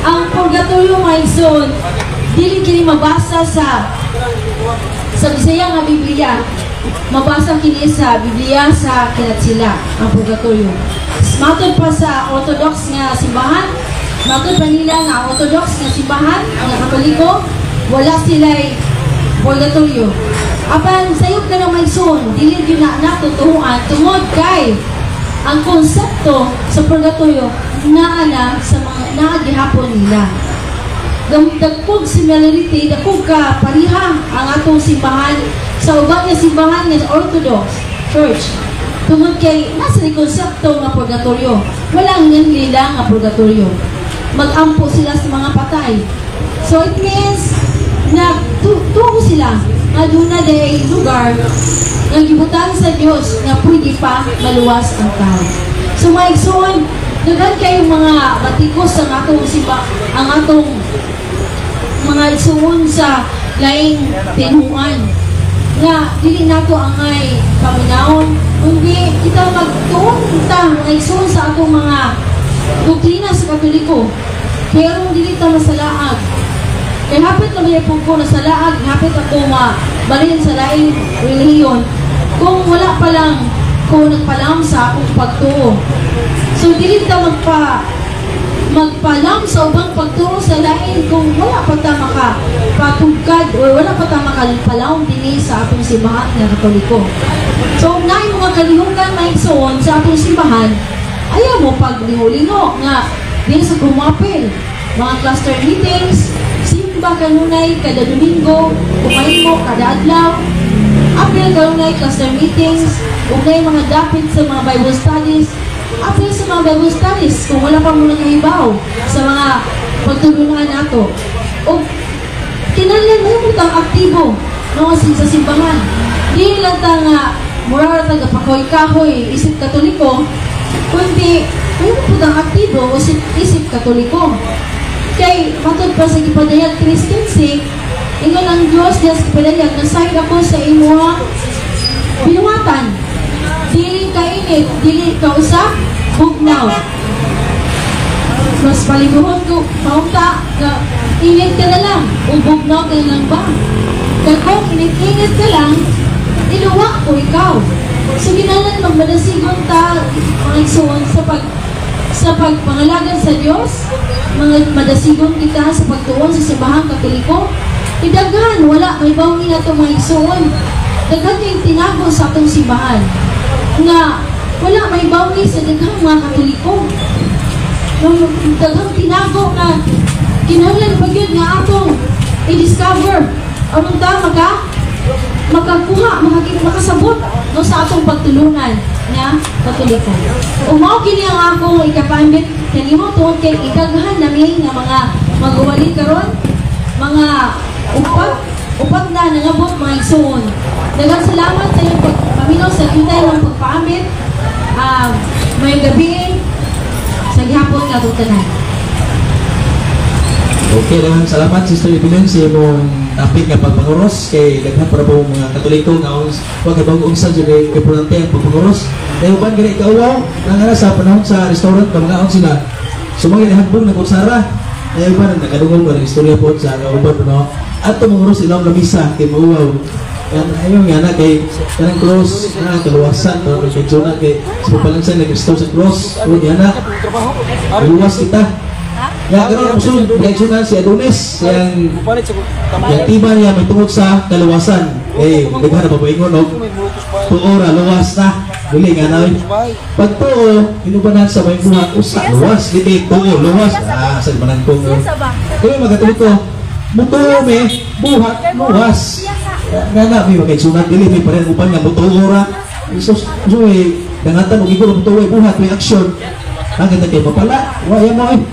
ang purgatorio, mga igsoon, dili kini mabasa sa Bisaya nga Biblia. Mabasa kini sa Biblia sa Kinatsila ang purgatorio. Matod pa sa Orthodox nga simbahan, matod pa nila nga ang Orthodox nga simbahan, ang Katoliko, wala sila'y purgatorio. Apan sayop ka na, igsoon, dili gyud na natutuhan tungod kay ang konsepto sa purgatorio naa na sa mga naa gihapon nila. Dagkog similarity, dagkog ka pariha ang atong simbahan sa uban nga simbahan nga Orthodox Church. Tungod kay nasa ni konsepto nga purgatorio. Wala ang nila nga purgatorio. Magampo sila sa mga patay. So it means na tuo sila nga duna day lugar nga gibutan sa Dios nga pwede pa maluwas ang tao. So mga igsoon, daghan kayong mga batikos ang atong simba, ang atong mga igsoon sa laing tinuan nga dili nato angay paminawon, kundi kita magtuon ta, mga igsoon, sa atong mga doktrina sa Katoliko. Kaya aron dili ta masalaag. Kay hapit na may ko nasalaag, hapit ako mabalin sa laing relihiyon kung wala pa lang ko nagpalam sa akong pagtuo. So dili ta magpalam sa ubang pagtuo sa lain kung wala pa ta maka patugkad or wala pa ta makapalawom dinhi sa atong simbahan nga Katoliko. So kung naay mga kalihukan, mga igsoon, sa atong simbahan, ayaw mo paglingo-lingo nga dili sa kumapil. Mga cluster meetings, simba kanunay kada Domingo, kumain mo kada adlaw, apil kanunay cluster meetings, ug naay mga dapit sa mga Bible studies, apil sa mga Bible studies kung wala pa mo nakahibaw sa mga pagtulunan nato. O kinahanglan mo tang aktibo, no, sa simbahan. Di lang ta nga mura ra ta kahoy isip Katoliko, kundi may mo tang aktibo isip Katoliko. Kay matod pa sa gipadayag 3:15, ingon ang Dios diya sa gipadayag, "Nasayod ako sa imuhang binuhatan. Dili ka init, dili ka usa bugnaw." Mas paliguhon ko, paunta, nga init ka na lang, o bugnaw ka na lang ba? Kay kung init-init ka lang, iluwa ko ikaw. So kinahanglan magmadasigon ta, mga igsoon, sa pagpangalagad sa Dios, mga madasigon kita sa pagtuon sa simbahang Katoliko. Idaghan, wala may bawin na ito, mga igsoon. Daghan yung tinago sa atong simbahan nga wala may bawi sa daghang mga Katoliko. Daghang tinago nga kinahanglan pa gyud nga atong i-discover aron ta makakuha, makasabot, no, sa atong pagtulunan nga Katoliko. Ug mao kini ang akong ikapaambit kanimo tungod kay idaghan nami nga mga magwali karon, mga upat upat na nangabot, mga igsoon. Daghang salamat sa inyong pagpaminaw sa jutay ng pagpaambit. May gabi sa gihapon nga atong tanan. Okay, daghang salamat, Sister Evelyn, sa imong topic nga pagpanguros, kay daghan para po mga Katoliko nga wa kay bago unsa jud kay importante ang pagpanguros. Kay uban gani kauwaw nang sa panahon sa restaurant pa mga sila. So mga hagbong na kutsara. Kay uban nakadungog ko ng istorya po sa uban, no. Ato manguros ilawom lamisa kay mauwaw. Yan ayo nga na kay kanang cross na kaluwasan to kay Jonah kay sa pagpalansa ni Kristo sa cross. O yan na. Luwas kita. Ya, karon musulod kay Jonah si Adonis, yang yang tema niya may tungod sa kaluwasan. Eh, daghan na papaingon og tuo ra luwas na. Dili nga na. Pag tuo, inubanan sa may buhat usa luwas, dili tuo luwas. Ah, sa manan ko. Kaya magatuo mutuo me buhat luwas. Nga na may makaigsunan, dili may parehang uban nga mutuo ra. Jesus, so eh, dangatan og igor mutuo buhat may action. Ang ganda kay mapala, wa ya mo eh.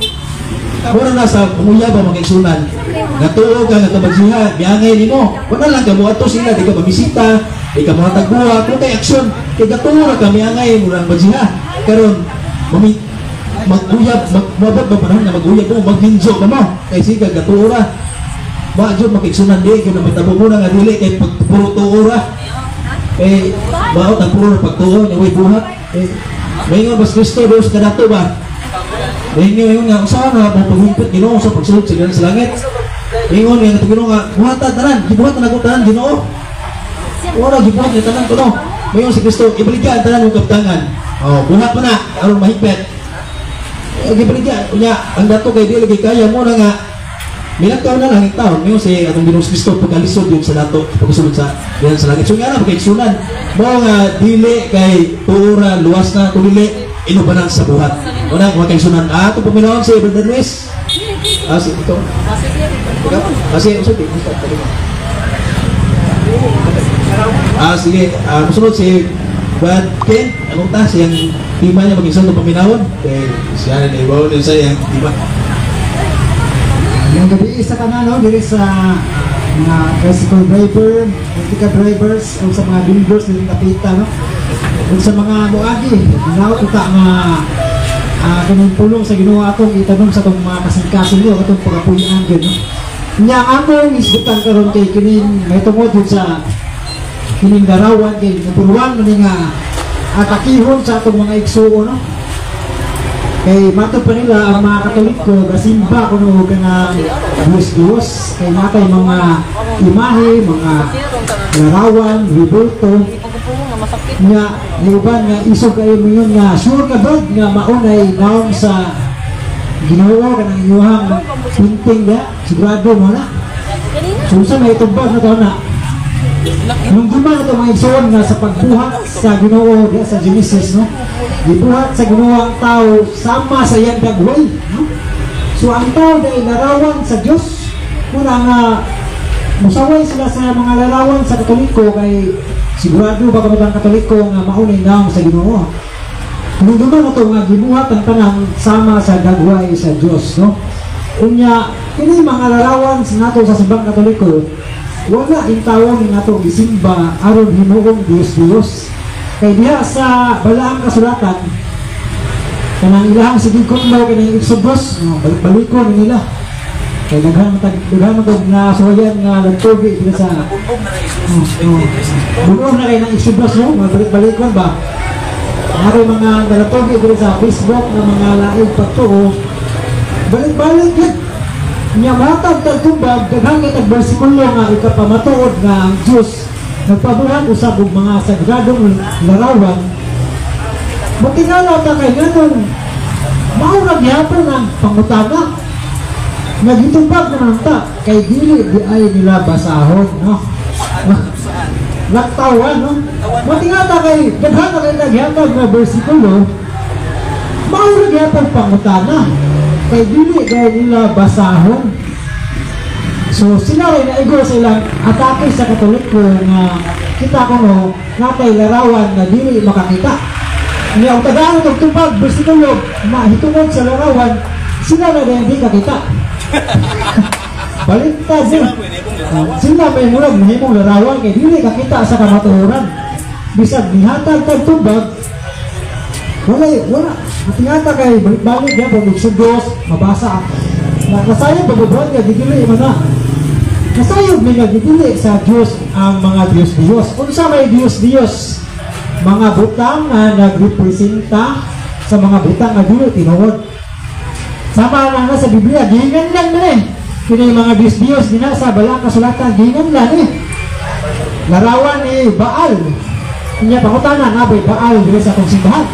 Mura na sa panguya ba, mga igsunan. Nga tuo ka nga kabagsiha, miyangay nimo. Wala lang ka mo ato sila, di ka mamisita, di ka mga tagbuha, kung kay aksyon, kay gatuo ra ka miyangay mo lang bagsiha. Karon mami mag-uyab, mag, mabot ba panahon nga mag-uyab mo, magminjo ka mo, kay siga gatuo ra. Wa jud makigsunan di, kung namatabo mo na nga dili, kay pag puro tuo ra. Eh, baot ang puro na pagtuo, nga way buhat. Eh, maingon bas Kristo, Diyos kadato ba? Ingon nga, usaha na mo paghingpit Ginoo sa pagsulod sa sa langit. Ingon nga Ginoo nga, buhatan tanan, gibuhat na nako tanan Ginoo. Ora gibuhat ni tanan kuno. Mayon si Kristo, ibaligya ang tanan mong kaptangan. Oh, buhat mo na aron mahigpit. Eh, gibaligya unya ang dato kay dili lagi kaya mo na nga milakaw na lang ang taon mayon si atong Ginoong Kristo pagkalisod yun sa dato pagsulod sa diyan sa langit. So nga na pagkaigsunan mo nga dili kay tuura luwas na kung dili inubanan sa buhat. Una, mga kaigsunan, ato paminawon si Brother Luis. Ah, si ito. Ikaw? Ah, sige, usod, Ah, sige. Ah, musunod si Brad Ken. Anong ta? Siyang tema niya mag-isang paminawon. Kay siya na ibaw niya sa iyang tema. Yung gabi sa tanan, no, diri sa mga tricycle driver, multica drivers, o sa mga builders diri kapita, no. Ug sa mga muagi, naot uta nga kanang pulong sa Ginoo atong itanom sa atong mga kasing-kasing no, atong pagapuy-an gyud, no. Nya ang akong isgutan karon kay kining may tungod yun sa kining darawan kay number 1 man nga atakihon sa atong mga igsuon, no. Kay matod pa nila ang mga Katoliko gasimba kuno og kanang Diyos-Diyos, kay natay mga imahe, mga larawan, rebulto. Nga uban nga isog kayo moingon nga sure ka ba nga maunay naong sa Ginoo kanang inyuhang painting ya, sigurado mo na. So unsa may tubag na to na? Nung duman ito mga igsoon nga sa pagbuhat sa Ginoo diya sa Genesis, no? Gibuhat sa Ginoo ang tao sama sa iyang dagway, no? So ang tao dahil larawan sa Dios. Muna nga musaway sila sa mga larawan sa Katoliko kay sigurado ba kamo ang Katoliko nga maunay naong sa Ginoo. Nung duman ito nga gibuhat ang tanan sama sa dagway sa Dios, no? Unya kini mga larawan sa nato sa simbang Katoliko, wala intawon ni nato gisimba aron himuong Dios-Dios. Kay diha sa balaang kasulatan, kanang ilahang sige kutlaw kanang Exodus, no, balik-balikon ni nila. Kay daghan man daghan man tag na suwayan nga nagtugi dira sa bunog na kay ng Exodus, no, balik-balikon ba. Naroy mga nalatugi dira sa Facebook nga mga laig pagtuo, balik-balik yun. Nya matag tagtubag, daghan kay tag bersikulo nga ikapamatuod nga ang Dios nagpabuhat usab og mga sagradong larawan. Matingala ta kay nganong mao ra gihapon ang pangutana nga gitubag naman ta kay dili di ay nila basahon, no? Laktawan, no? Matingala ta kay daghan na kay naghatag nga bersikulo, mao ra gihapon pangutana kay dili dahil nila basahon. So sila rin naigo sa ilang atake sa Katoliko nga kita kuno natay larawan na dili makakita. Niya ang tagaan og tubag bersikulo mahitungod sa larawan, sila na din di kakita. Baliktad sila. Sila may murag mahimong larawan kay dili kakita sa kamatuoran. Bisag nihatag tag tubag, wala wala. Matingata kay balik-balik yan, pag Exodus, mabasa. Nasayod pagbubuhat nga, gidili man na. Nasayod may nga gidili sa Diyos ang mga Diyos-Diyos. Unsa may Diyos-Diyos? Mga butang nga nagrepresenta sa mga butang nga dili tinuod. Sama na nga sa Biblia, gihingan lang na eh. Kini mga Diyos-Diyos dina sa balang kasulatan, gihingan lang eh. Larawan ni Baal. Inya pangutana, nabay Baal diri sa atong simbahan.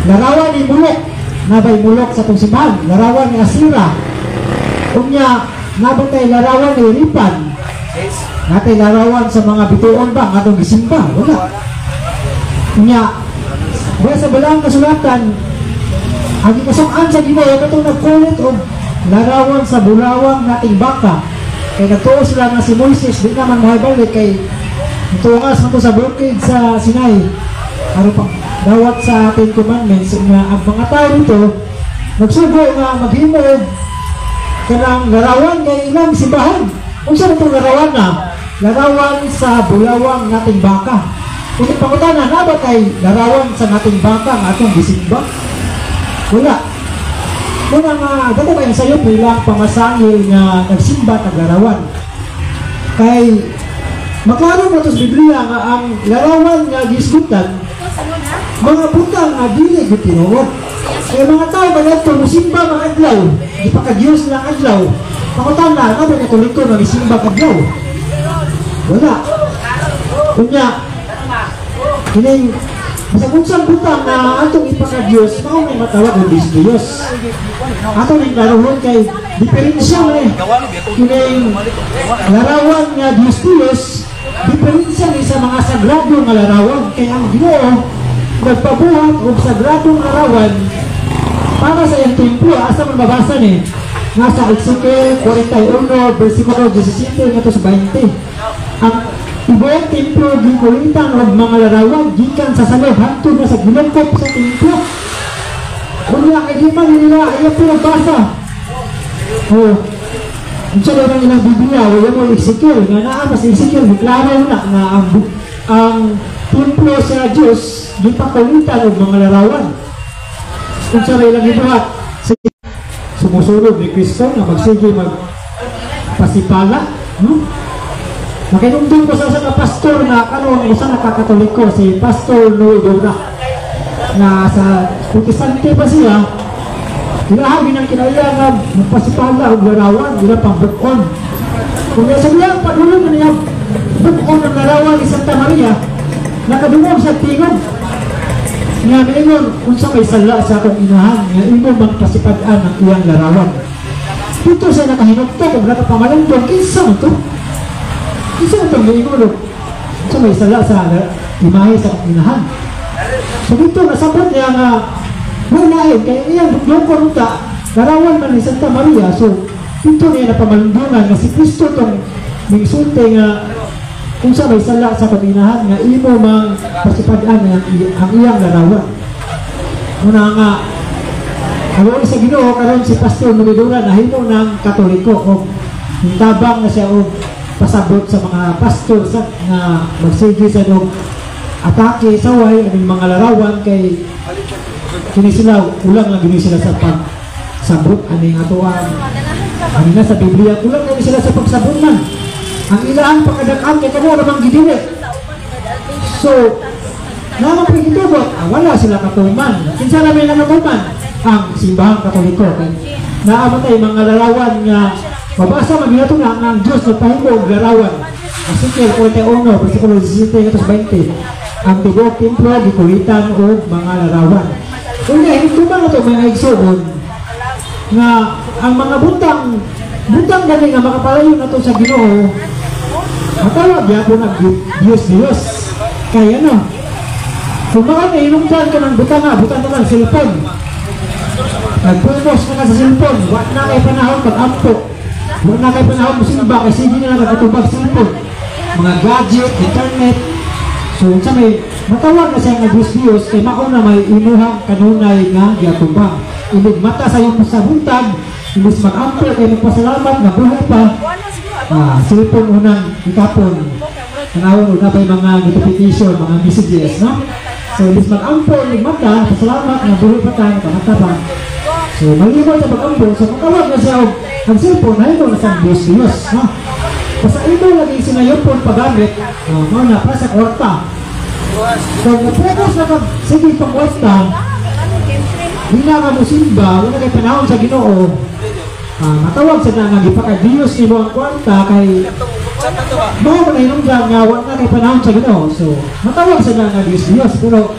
Larawan ni Mulok, nabay Mulok sa atong simbahan. Larawan ni Asira. Unya, nabay larawan ni Ripan. Natay larawan sa mga bituon ba ang atong gisimba? Wala. Unya, diya sa balang kasulatan, ang gikasukan sa Ginoo katong nagkulit og larawan sa bulawang nating baka. Kay nagtuo sila nga si Moises di naman mahibalik kay tuangas man to sa bukid sa Sinai. Aron pang dawat sa Ten Commandments nga ang mga tao dito nagsugo nga maghimo og kanang larawan kay ilang simbahan. Unsa man tong larawan na? Larawan sa bulawang nating baka. Kung pangutana na ba kay larawan sa nating baka ang atong gisimba? Wala. Muna nga dako kay sayo bilang pamasangil nga nagsimba tag larawan. Kay maklaro mo to sa Biblia nga ang larawan nga gisgutan mga butang nga dili gyud tinuod. Kaya mga tao manadto mosimba mga adlaw, di pa ka-Diyos lang adlaw. Pangutana, nga ba Katoliko nga gisimba kadlaw? Wala. Unya, kining bisag unsang butang na atong ipaka-Diyos, mao may matawag og Diyos. Ato ning klarohon kay diferensya man eh. Kining larawan nga Diyos Diyos, diferensya ni sa mga sagrado nga larawan kay ang Ginoo nagpabuhat og sagradong larawan para sa iyang templo. Asa man mabasa ni? Nasa Ezekiel 41 versikulo 17 ngadto sa 20. Ang tibuok templo gikulitan og mga larawan gikan sa salog hangtod na sa gilungkop sa templo. Unya kay di man nila ayaw pinagbasa. Oh, unsa daw ang ilang Biblia, wala mo Ezekiel nga naa pa sa Ezekiel giklaro na nga ang templo sa Dios gipakulitan og mga larawan. Unsa ra ilang gibuhat? Sumusunod ni Kristo nga magsige magpasipala, no? Nakinumdum ko sa usa ka pastor na karon usa na ka Katoliko, si Pastor Noe Dora, na sa Protestante pa siya. Ilaha ginang kinaiya nga magpasipala og larawan, ila pang bukon. Kung sa iyang padulong na niya bukon ang larawan ni Santa Maria, nakadungog sa tingog. Nga miingon, unsa may sala sa akong inahan, nga imo magpasipad-an ang iyang larawan. Dito siya nakahinugtog, kung nakapamalandong, kinsa mo to? Kinsa mo itong miingon, unsa may sala sa imahe sa akong inahan? So dito, nasabot niya nga, wala kaya iyang bukdokon unta, larawan man ni Santa Maria. So dito niya napamalundungan nga si Kristo tong mingsulti nga kung sa may sala sa akong inahan nga imo mang pasipad-an ang iyang larawan. Muna nga, ang sa Ginoo karon si Pastor Nubidura nahimo ng Katoliko o tabang na siya og pasabot sa mga pastor sa nga magsige sa og atake sa way aning mga larawan kay kini sila kulang lang gini sila sa pagsabot aning atoang ani na sa Biblia, kulang gini sila sa pagsabot man. Ang ilahang pagkadakan kay kamo ramang gidili. So naman po gitubot, wala sila katuman. Kinsa na may nakatuman? Ang simbahang Katoliko. Kay naa man tay mga larawan nga mabasa man ginato nga ang Diyos nagpahimo og larawan. Ezekiel 41 versikulo 17 ngadto 20. Ang tibuok templo gikulitan og mga larawan. Unya hinumduman nato mga igsuon nga ang mga butang butang gani nga makapalayo nato sa Ginoo, matawag gyapon ang Diyos Diyos. Kay ano, kung mga nahinungdan ka ng butang nga, butang na lang cellphone. Nag-focus na ka sa cellphone, wa na kay panahon pag-ampo. Wa na kay panahon musimba kay sige na lang nakatubag cellphone. Mga gadget, internet. So unsa may matawag na siya nga Diyos Diyos kay mao na may imuhang kanunay nga giatubang. Ilig mata sa iyong sa buntag, imbis mag-ampo kay magpasalamat nga buhay pa. Cellphone unang ikapon. Tanawon una pa yung mga notification, mga messages, no? So imbis mag-ampo ilig mata, pasalamat nga buhay pa ta, nakamata pa. So malimot sa pag-ampo, so matawag na siya og ang cellphone na ito na sa Diyos Diyos, no? Basta imo lagi sinayopon paggamit, mao na para sa kwarta. So nag-focus na kag sige pang kwarta, di na ka musimba, wala kay panahon sa Ginoo. Matawag sa na nga gipaka-Diyos nimo ang kwarta kay mao man hinungdan nga wa na kay panahon sa Ginoo. So matawag sa na nga Diyos Diyos, pero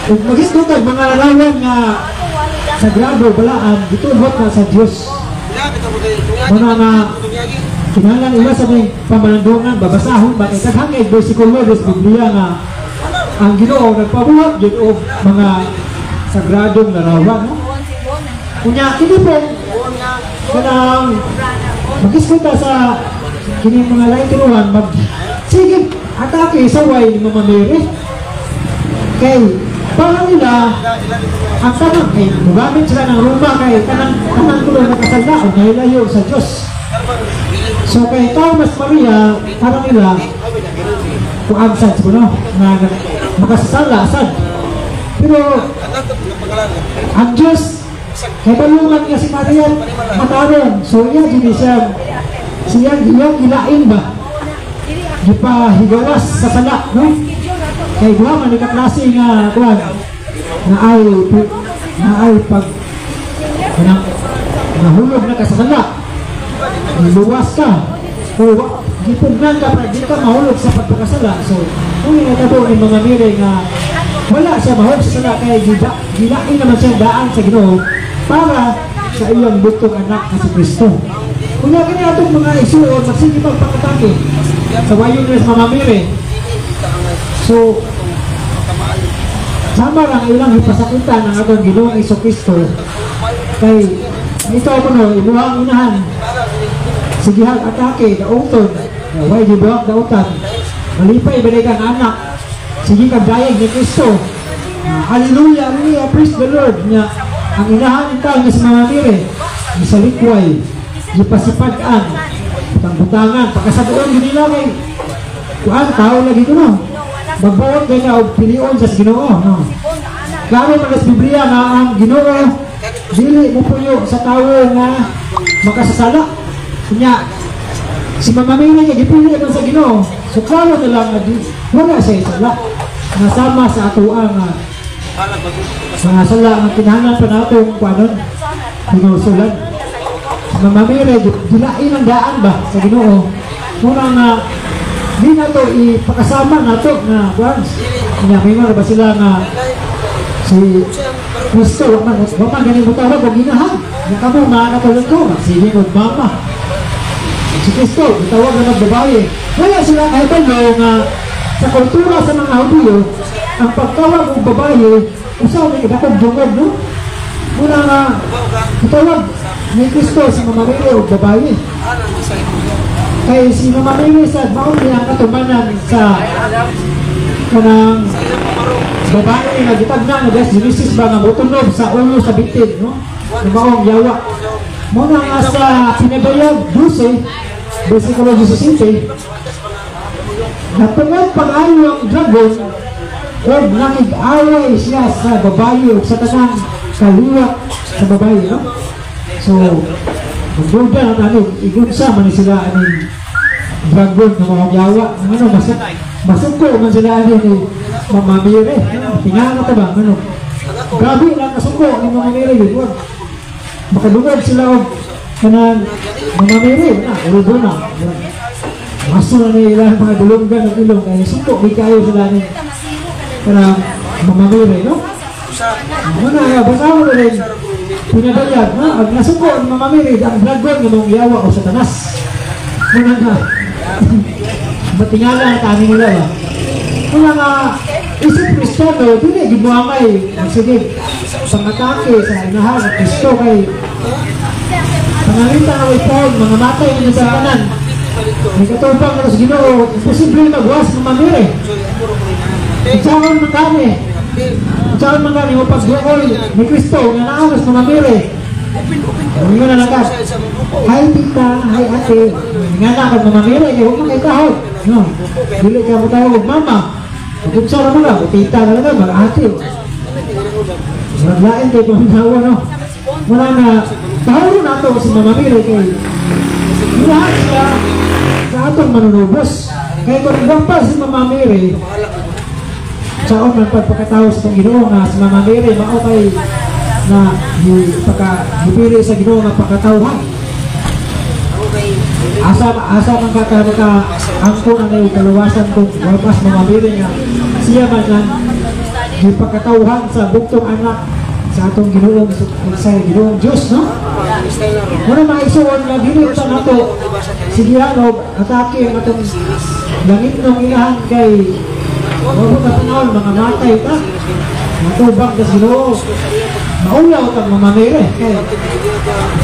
kung magisgot kag mga larawan nga sagrado balaan, gitubot na sa Dios. Muna nga kinahanglan ila sa may pamalandungan, babasahon ba kay daghang kay versikulo sa Biblia nga ang Ginoo nagpabuhat gyud og mga sagradong larawan, no? Unya kini po kanang magisguta sa kini mga laing tinuhan mag sige atake sa way ni Mama Mary kay para nila ang tanang kay mugamit sila ng rumba kay tanang tanang tuloy nakasala o nahilayo sa Diyos. So kay Thomas Maria para nila kuan sad ko no nga makasala sad, pero ang Diyos kay balungan nga si Maria matarong, so iya gini siya siyang iyang gilain ba gipahigawas sa sala, no? Kay duha man ni ka klase nga kuan na ay pag kanang nahulog na ka sa sala, luwas ka o gipugnan ka para di ka mahulog sa pagpakasala. So kung natabo ni Mama Mary nga wala siya mahulog sa sala kay gilain naman siya daan sa Ginoo para sa iyang butong anak na si Kristo. Kunya kini atong mga isuon magsige pagpakatake sa wayon ni Mama Mary. So sama lang ilang ipasakitan ang atong Ginoong Hesus Kristo kay ito mo no imuhang unahan sigihag atake dauton, way gibuhat dautan, malipay ba kang anak, sige kag dayeg ni Kristo, hallelujah, hallelujah, praise the Lord. Nya ang inahan ni tao nga si Mama Mary gisalikway, gipasipad-an, butang-butangan, pagkasabuon gid nila kay kuan tao lagi ko no magbuot kay nga og pilion sa Ginoo, no? Klaro man sa Biblia nga ang Ginoo dili mopuyo sa tawo nga makasasala. Kunya si Mama Mary nga gipili man sa Ginoo, so klaro na lang nga wala siya sala nga sama sa atoa nga Mga sala ang kinahanglan pa nato kung paano hinusulan. Mama Mary, gilain ang daan ba sa Ginoo. Muna nga di na to ipakasama nato nga kuan. Nya may mga ba sila nga si Kristo wa man ganing motawag og inahan. Nya kamo mga ko, sige og mama. Si Kristo gitawag na magbabae. Wala sila kahibalo nga sa kultura sa mga Hudiyo, ang pagtawag og babae usa may dakong dungog, no? Muna nga gitawag ni Kristo si Mama Mary og babae. Kay si Mama Mary sa mao niya ang katumanan sa kanang babae nga gitagna nga des Genesis ba nga motunob sa ulo sa bitin, no? Nga maong yawa. Mao na nga sa Pinabayag 12, versikulo 17, natungod pag-ayo ang dragon og nakig-away siya sa babae ug sa tanang kaliwat sa babae, no? So, magduda na ano, igunsa man ni sila aning dragon nga mga yawa. Ano, masuko man sila ani ni Mama Mary. Tingnan ka ba? Ano? Grabe lang kasuko ni Mama Mary. Yun, wag. Makadungog sila og kanang Mama Mary. Na, urugo na. Maso na nila ang mga dulonggan ng ilong. Kaya suko, di kayo sila ni kanang Mama Mary, no? Ano na, basta mo na rin pinadayag, no? Ang nasuko ang Mama Mary, ang dragon nga mong yawa o Satanas. Muna nga, matingala ang tani nila ba? Muna nga, isip Kristiyano, dili, gibuangay, sige, pangatake sa inahan ng Kristo kay pangalita nga may Paul, mga matay na sa tanan. May katupang na sa Ginoo, imposible magwas ng Mama Mary. Unsaon man gani? Unsaon man gani mo pagduol ni Kristo nga naa mas Mama Mary? Ingon na lang ka. Hi tita, hi ate. Nga na kag Mama Mary kay huwag man kay kahod. No. Dili ka mo tawag og mama. Pag-unsa ra mo lang, tita na lang mag ate. Murag lain kay paminawa, no. Muna nga tahuro nato si Mama Mary kay lahat siya sa atong manunubos. Kay kung pa si Mama Mary, saon man pagpakatawo sa itong Ginoo nga si Mama Mary mao kay na gipili sa Ginoo nga pagkatawhan. Asa asa man ka ka angko na nayo kaluwasan kung wapas Mama Mary nga siya man ang gipakatawhan sa bugtong anak sa atong Ginoong sa Ginoong Dios, no? Muna maisuon nga dili sa nato sigihan og atake ang atong langit ng inahan kay wala ka panahon mga matay ta matubag na Ginoo, maulaw tang Mama Mary kay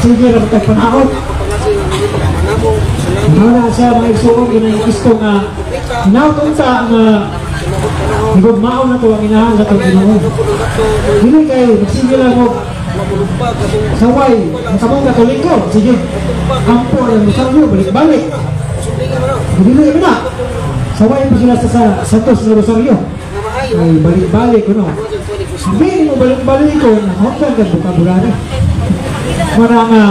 sige ra tag panahon. Wala siya mga igsuon ginang Kristo nga hinaut unta nga higugmaon na to ang inahan sa atong Ginoo. Dili kay magsige lang og saway ang kamong Katoliko, sige ampo ang rosaryo balik-balik. Dili man na saway pa sila sa Santos na Rosaryo ay balik-balik kuno. Hindi mo balik-balik ko nahonggan kag bokabulary. Mara nga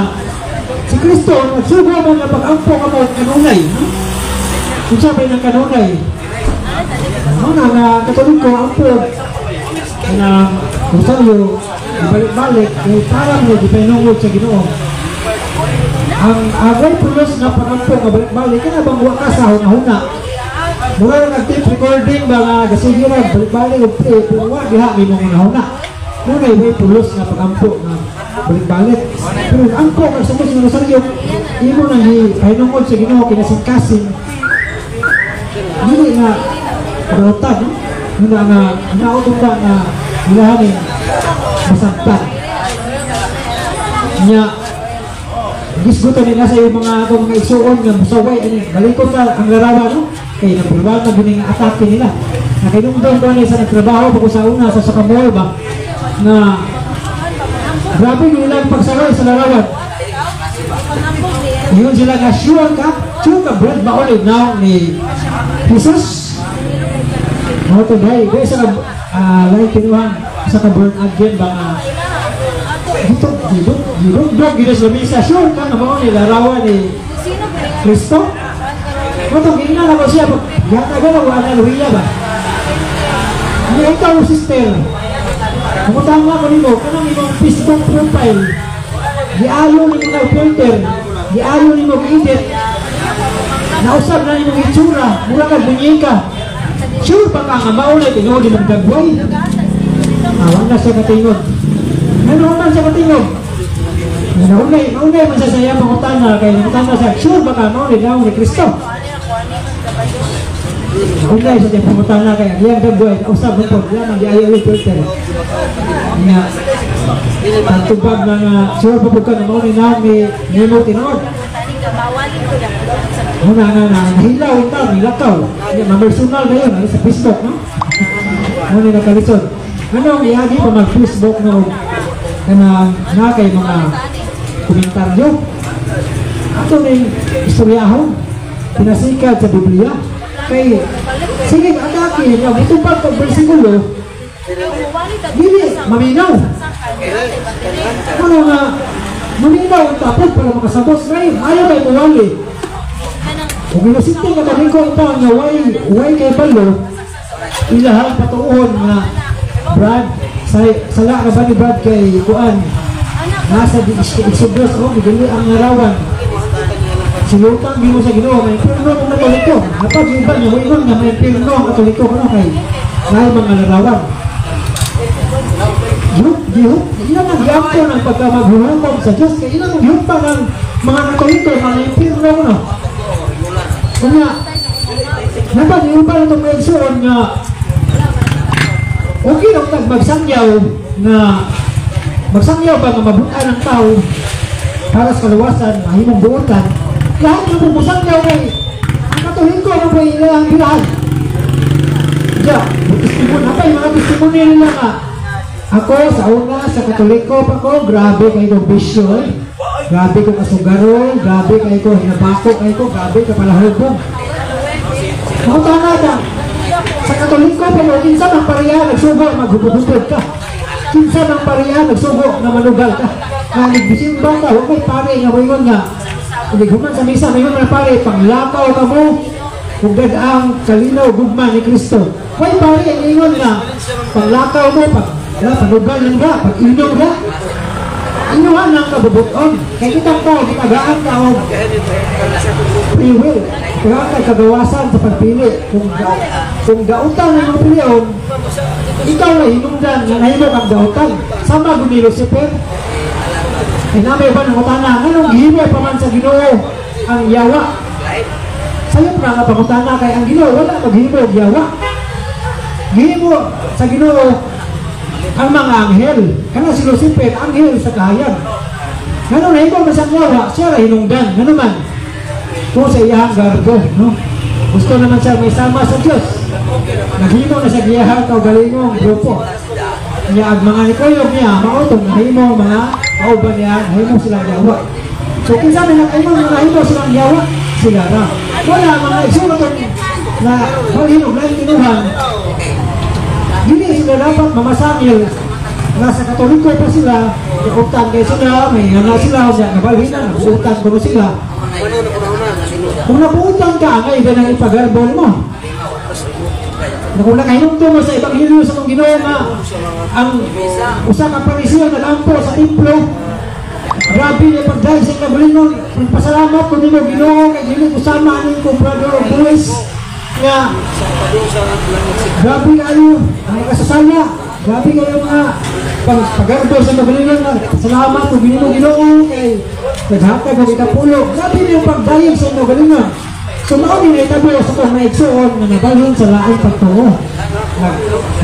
si Kristo nagsugo mo nga pag-ampo ka mo kanunay. Unsa may nang kanunay? Ano na nga Katoliko ampo na rosaryo balik-balik kay parang mo gipainungod sa Ginoo. Ang agay pulos nga pag-ampo nga balik-balik kana bang wa ka sa hunahuna. Mura na nag-tape recording ba nga gasige ra balik-balik og play pero wa diha may mga hunahuna. Muna may pulos nga pag-ampo nga balik-balik. Pero ampo kag sa mga rosaryo imo nang gipainungod sa Ginoo kinasingkasing. Dili nga karotan, no? Muna nga nautong ka nga ilahanin masangtan. Nya gisgutan nila sa iyong mga atong mga igsuon nga musaway ani balikon ta ang larawan, no? Kay napulwan na gini nga atake nila. Nakainumdum ko ni sa nagtrabaho pa ko sa una sa Sakamol ba nga grabe nila ang pagsaway sa larawan. Ingon sila nga sure ka bread ba ulit now ni Jesus. Mao to dai dai sa like kinuha sa ka born again ba nga dito dito dito dog gid sa misa, sure ka nga mao ni larawan ni Kristo. Mao to giingnan ako siya yata gana wa ana luhiya ba. Ni ikaw sister. Pangutana ko nimo, kanang imong Facebook profile, giayo nimo na filter, giayo nimo edit, nausab na imong itsura, mura ka munyeka. Sure pa ka nga mao na tinuod imong dagway? Ah, wala siya katingog. Ano man siya katingog? Naunay, naunay man siya sa iyang pangutana, kay nangutana siya, sure ba ka mao ni daw ni Kristo? Naunay siya sa iyang pangutana kay ang iyang dagway, nausab mo po, wala man giayo yung filter. Nga, ang tubag na nga, sure pa po ka na mao ni naong ni nimo tinuod. Muna nga na, nahilaw yung tao, nilakaw. Hindi, ma-personal na yun, ano, sa Facebook, no? Muna nakalisod. Anong iagi pa mag-Facebook, no? Kanang na kay mga komentaryo. Ato ning istoryahon, pinasikad sa Biblia. Kay, sige, atake, nga, itupag kag bersikulo, dili, maminaw. Ano nga, maminaw ang tapos para makasabot. Ngayon, ayaw kay muwali. Kung inusinti nga kami ko ito nga way kay balo, ilahang patuon nga Brad, sa, sala ka ba ni Brad kay Kuan? Nasa di Exodus, oh, gidali ang larawan. Silutang gimo sa Ginoo, may impierno ang Katoliko. Napag yung iba nga moingon nga may impierno ang Katoliko kuno kay naay mga larawan. Gihuk, gihuk, ilang ang giampo ng pagka maghuhukom sa Diyos, kay ilang ang gihukpa ng mga Katoliko, mga impierno kuno. Kanya, napag yung iba na itong maigsuon nga okay lang tag magsangyaw nga magsangyaw ba nga mabutan ang tao para sa kaluwasan, mahimong buotan. Lahat ng musangyaw kay ang Katoliko ang may ilang ilahan. Ja, testimony, napay mga testimony nila nga ako sa una sa Katoliko pa ko, grabe kay ko bisyo eh. Grabe ko kasugarol, grabe kay ko hinabako kay ko, grabe ka palahubog. Makutana ka, sa Katoliko pa mo, kinsa mang pareha nagsugo, maghubog-hubog ka. Kinsa mang pareha nagsugo na manugal ka. Nga nagbisimba ka, huwag may pare nga moingon nga. Human sa misa, may mga pare, panglakaw ka mo, ug ang kalinaw gugma ni Kristo. Way pare ang ingon nga, panglakaw mo, pag ya, panugal lang ka, pag inom ka, inuhan ang kabubuton. Kaya kitang tao, gitagaan ka og free will. Kaya ka kagawasan sa pagpili. Kung dautan ang mga pilion, ikaw ay hinungdan nga nahimo kang dautan. Sama gud ni Lucifer. Ay namay ba ng utana, anong gihimo pa man sa Ginoo ang yawa? Sayop na nga pangutana kay ang Ginoo wala maghimo og yawa. Gihimo sa Ginoo ang mga anghel. Kana si Lucifer, anghel sa kahayag. Ngano nahimo man sa yawa, siya ra hinungdan. Ngano man? Kung sa iyang garbo, no? Gusto naman siya may sama sa Diyos. Naghimo na sa giyahang kaugalingong grupo. Niya ang mga nikuyog niya, mao tong nahimo mga kauban niya, nahimo silang yawa. So kinsa man ang imo mga nahimo silang yawa, sila ra. Wala mga igsoon tong na balhinog laing tinuhan. Dili sila dapat mamasangil. Nasa Katoliko pa sila, utang kay sila, may nga sila, siya nabalhin na, nag-utang kuno sila. Kung nabuutang ka, ang iba nang ipagarbol mo. Na kung nakahinumdum mo sa Ebanghelyo sa itong Ginoo nga ang usa ka Pariseo nagampo sa templo, grabe niya pagdahil sa kabulingon, nagpasalamat ko nimo Ginoo kay dili ko sama aning ko brother of boys nga grabe kayo ang kasasala, grabe kayo mga paggarbo sa kabulingon nga salamat ko Ginoo Ginoo kay naghatag og ikapulo, grabe niya pagdahil sa kabulingon. So mao ni nahitabo sa itong naigsuon nga nabalhin sa laing pagtuo.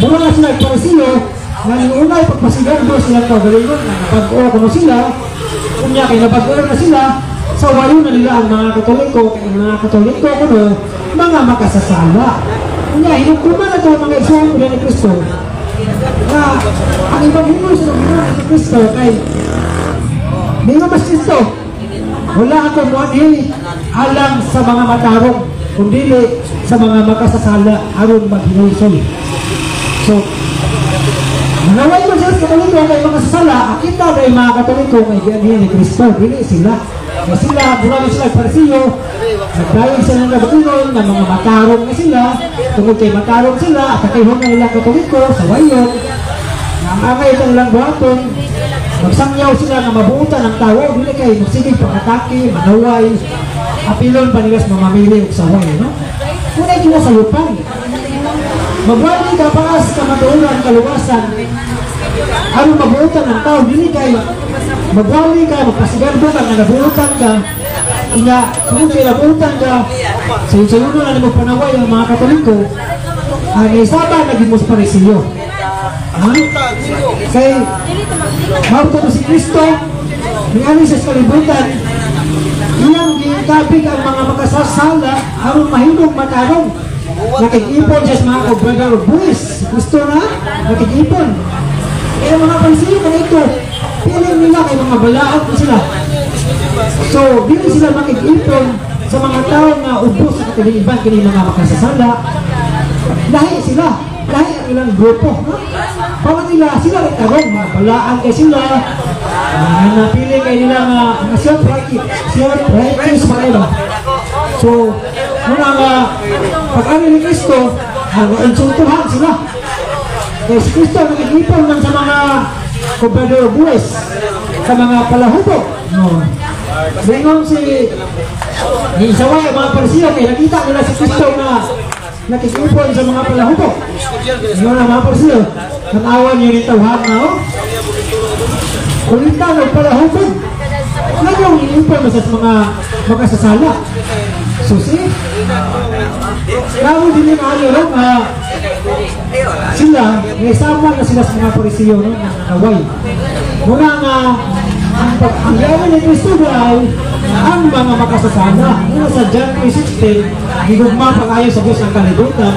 Mura na sila Pariseo nga niunay pagpasigarbo silang kaugalingon nga nabag-o kuno sila, unya kay nabag-o na sila, sa wayo na nila ang mga Katoliko, kay ang mga Katoliko kuno mga makasasala. Unya hinugkuman na ito ang mga igsuon ni Kristo nga ang ebanghelyo sa Ginoo ni Kristo kay ningon mas Kristo, wala ako moanhi alang sa mga matarong, kundi sa mga makasasala aron maghinulsol. So, manaway man sila sa Katoliko kay mga sasala, akita na yung mga Katoliko kay gianhi ni Kristo, dili sila. Kaya sila, mura na sila Parisiyo, nagdayag sila ng kabutinon na mga matarong na sila, tungod kay matarong sila, at akihon na nila Katoliko sa wayon, na ang Ang itong lang buhaton, magsangyaw sila nga mabuutan ang tao, dili kay magsigig pag-atake, manaway, apilon pa nila sa mamamili og saway, no? Kunay sila sa lupan. Magwali ka paas ka matuuran kaluwasan, aron mabuutan ang tao, dili kay magwali ka, magpasigarbo ka, nga nabuutan ka, nga kung kay nabuutan ka, sayo-sayo na nimo panaway ang mga Katoliko, ang isaba naging mo sa Parisiyo. Ha? Kay, mao to si Kristo, niani sa kalibutan, iyang gitabig ang mga makasasala aron mahimong matarong. Nakikipon siya sa mga kobrador og buwis. Si Kristo na, nakikipon. Kaya mga Parisiyo kanito, piling nila kay mga balaod ko sila. So, dili sila makikipon sa mga tao nga ubos sa katiliban kini mga makasasala. Lahi sila, lahi ang ilang grupo. No? Para nila, sila rin tarong, mga balaan kay sila. Napili kay nila nga mga self-righteous, self-righteous pa ba? So, muna nga, pag ano ni Kristo, insultuhan sila. Kaya si Kristo nakikipon man sa mga kobrador buwis, sa mga palahubo. No. Lingon si Isaway ang mga Parisiyo, kaya nakita nila si Kristo na nakikipon sa mga palahubo. Ngayon ang mga Parisiyo, natawa niyo rin tawhan na, oh. Kulitan o palahubog. Ngayon, iniipon mo sa mga makasasala. So, see? Kamo din yung ano, no? Sila, may sama na sila sa mga Parisiyo, no? Na naway. Muna nga, ang gawin ni Kristo ay ang mga makasasala. Muna sa John 3:16, gigugma pag-ayo sa Diyos ang kalibutan.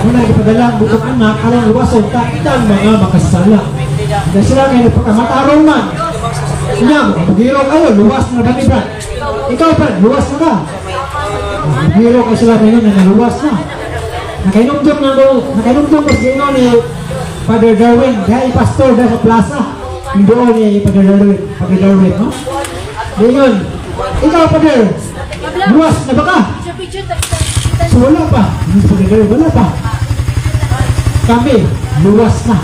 Muna ipadala ang butong anak, alang luwason, takitang mga makasasala. Dahil sila ngayon nagpakamatarong man. Siya, makapagiro kayo, luwas na ba ni Brad? Ikaw, Brad, luwas na ka. Makapagiro kayo sila ngayon na naluwas na. Nakainumdum na mo, nakainumdum ko sa inyo ni Father Darwin, dahil pastor dahil sa plaza. Yung doon ni Father Darwin, Father Darwin, no? Ngayon, ikaw, Father, luwas na ba ka? So wala pa. Father Darwin, wala pa. Kami, luwas na.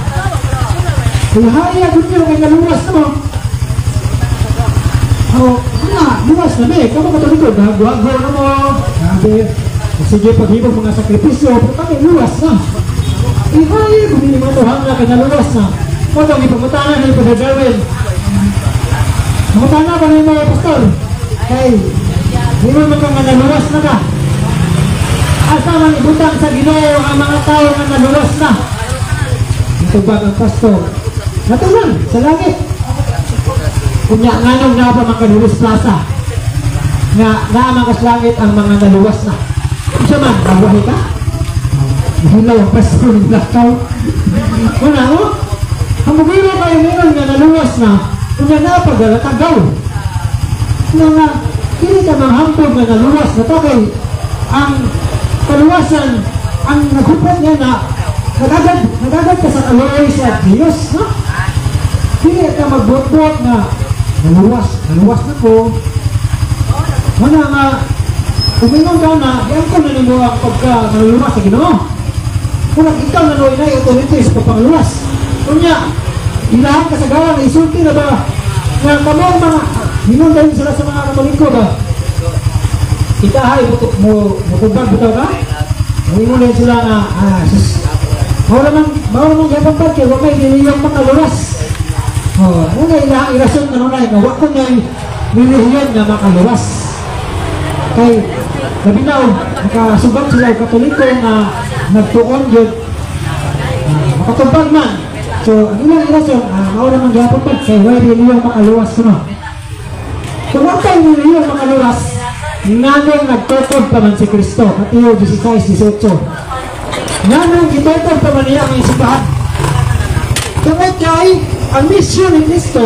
Kaya haya niyo kay naluwas na mo. Oh, nga, luwas na me. Kamo Katoliko, gagawa na mo. Grabe. Sige, paghibog mga sakripisyo, pero kami luwas na. Ihaya kung hindi mga tuhan na kay naluwas na. Mo itong ipangutana ni Father Darwin. Pangutana pa ni mga pastor. Kay, hindi mo man ka nga naluwas na ka. Asa man ibutang sa Ginoo ang mga tao nga naluwas na. Itubag ang pastor. Natural, sa langit. Kunya nganong naa pa man kanulis plaza. Nga naa man kas langit ang mga naluwas na. Unsa man, nawahi ka? Hilaw ang pastor ng lakaw. Una, oh? Ang mugiro kayo meron nga naluwas na, kunya naa pa galatagaw. Nga nga, dili ka manghampog nga naluwas na to kay ang kaluwasan, ang naghupot niya na nagagad ka sa kaluoy sa Diyos, no? Dili ka magbuot-buot na naluwas na ko. Wala nga, umingon ka na, iangkon na nimo ang pagka naluwas sa Ginoo. Kung ikaw na noy na authority sa pagpangluwas. Kunya, ilahan ka sa gawa na isulti na ba? Nga kamo mga, hingon dahil sila sa mga Katoliko ba? Ikahay, mukubag bitaw ka? Muingon din sila nga, sus, mao naman gyapon pa kay wa may relihiyong makaluwas. Oh, una ila irason na nunay nga wa ko nay relihiyon nga makaluwas. Kay labi na makasugat sila og Katoliko nga nagtuon gyud, makatubag man. So ang ilang irason, mao naman gyapon pa kay way relihiyong makaluwas kuno. Kung wa kay relihiyong makaluwas, nganong nagtukod pa man si Kristo? Mateo 16:18. Nganong gitukod pa man niya ang simbahan? Tungod kay ang misyon ni Kristo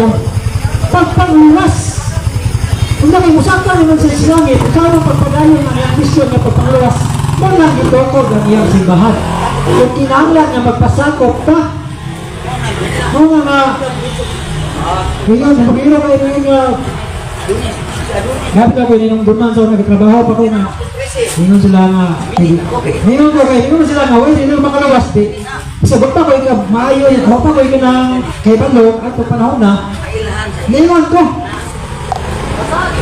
pagpangluwas. Kung nakimusaka naman sa langit, ikaw ang pagpadayon ng iyang misyon na pagpangluwas, mo lang gitukod ang iyang simbahan. Kung kinahanglan nga magpasakop ka, mga nga, ngayon, pag-iro kayo ngayon nga, Grabe ako, ninong duman sa nagtrabaho pa ko nga. Ninong sila nga, ninong ko kayo, ninong sila nga, uy, ninong makaluwas, di. Sagot pa ko ikaw, maayo yan. Ako pa ko ikaw ng kay Balong at panahon na, niingon ko.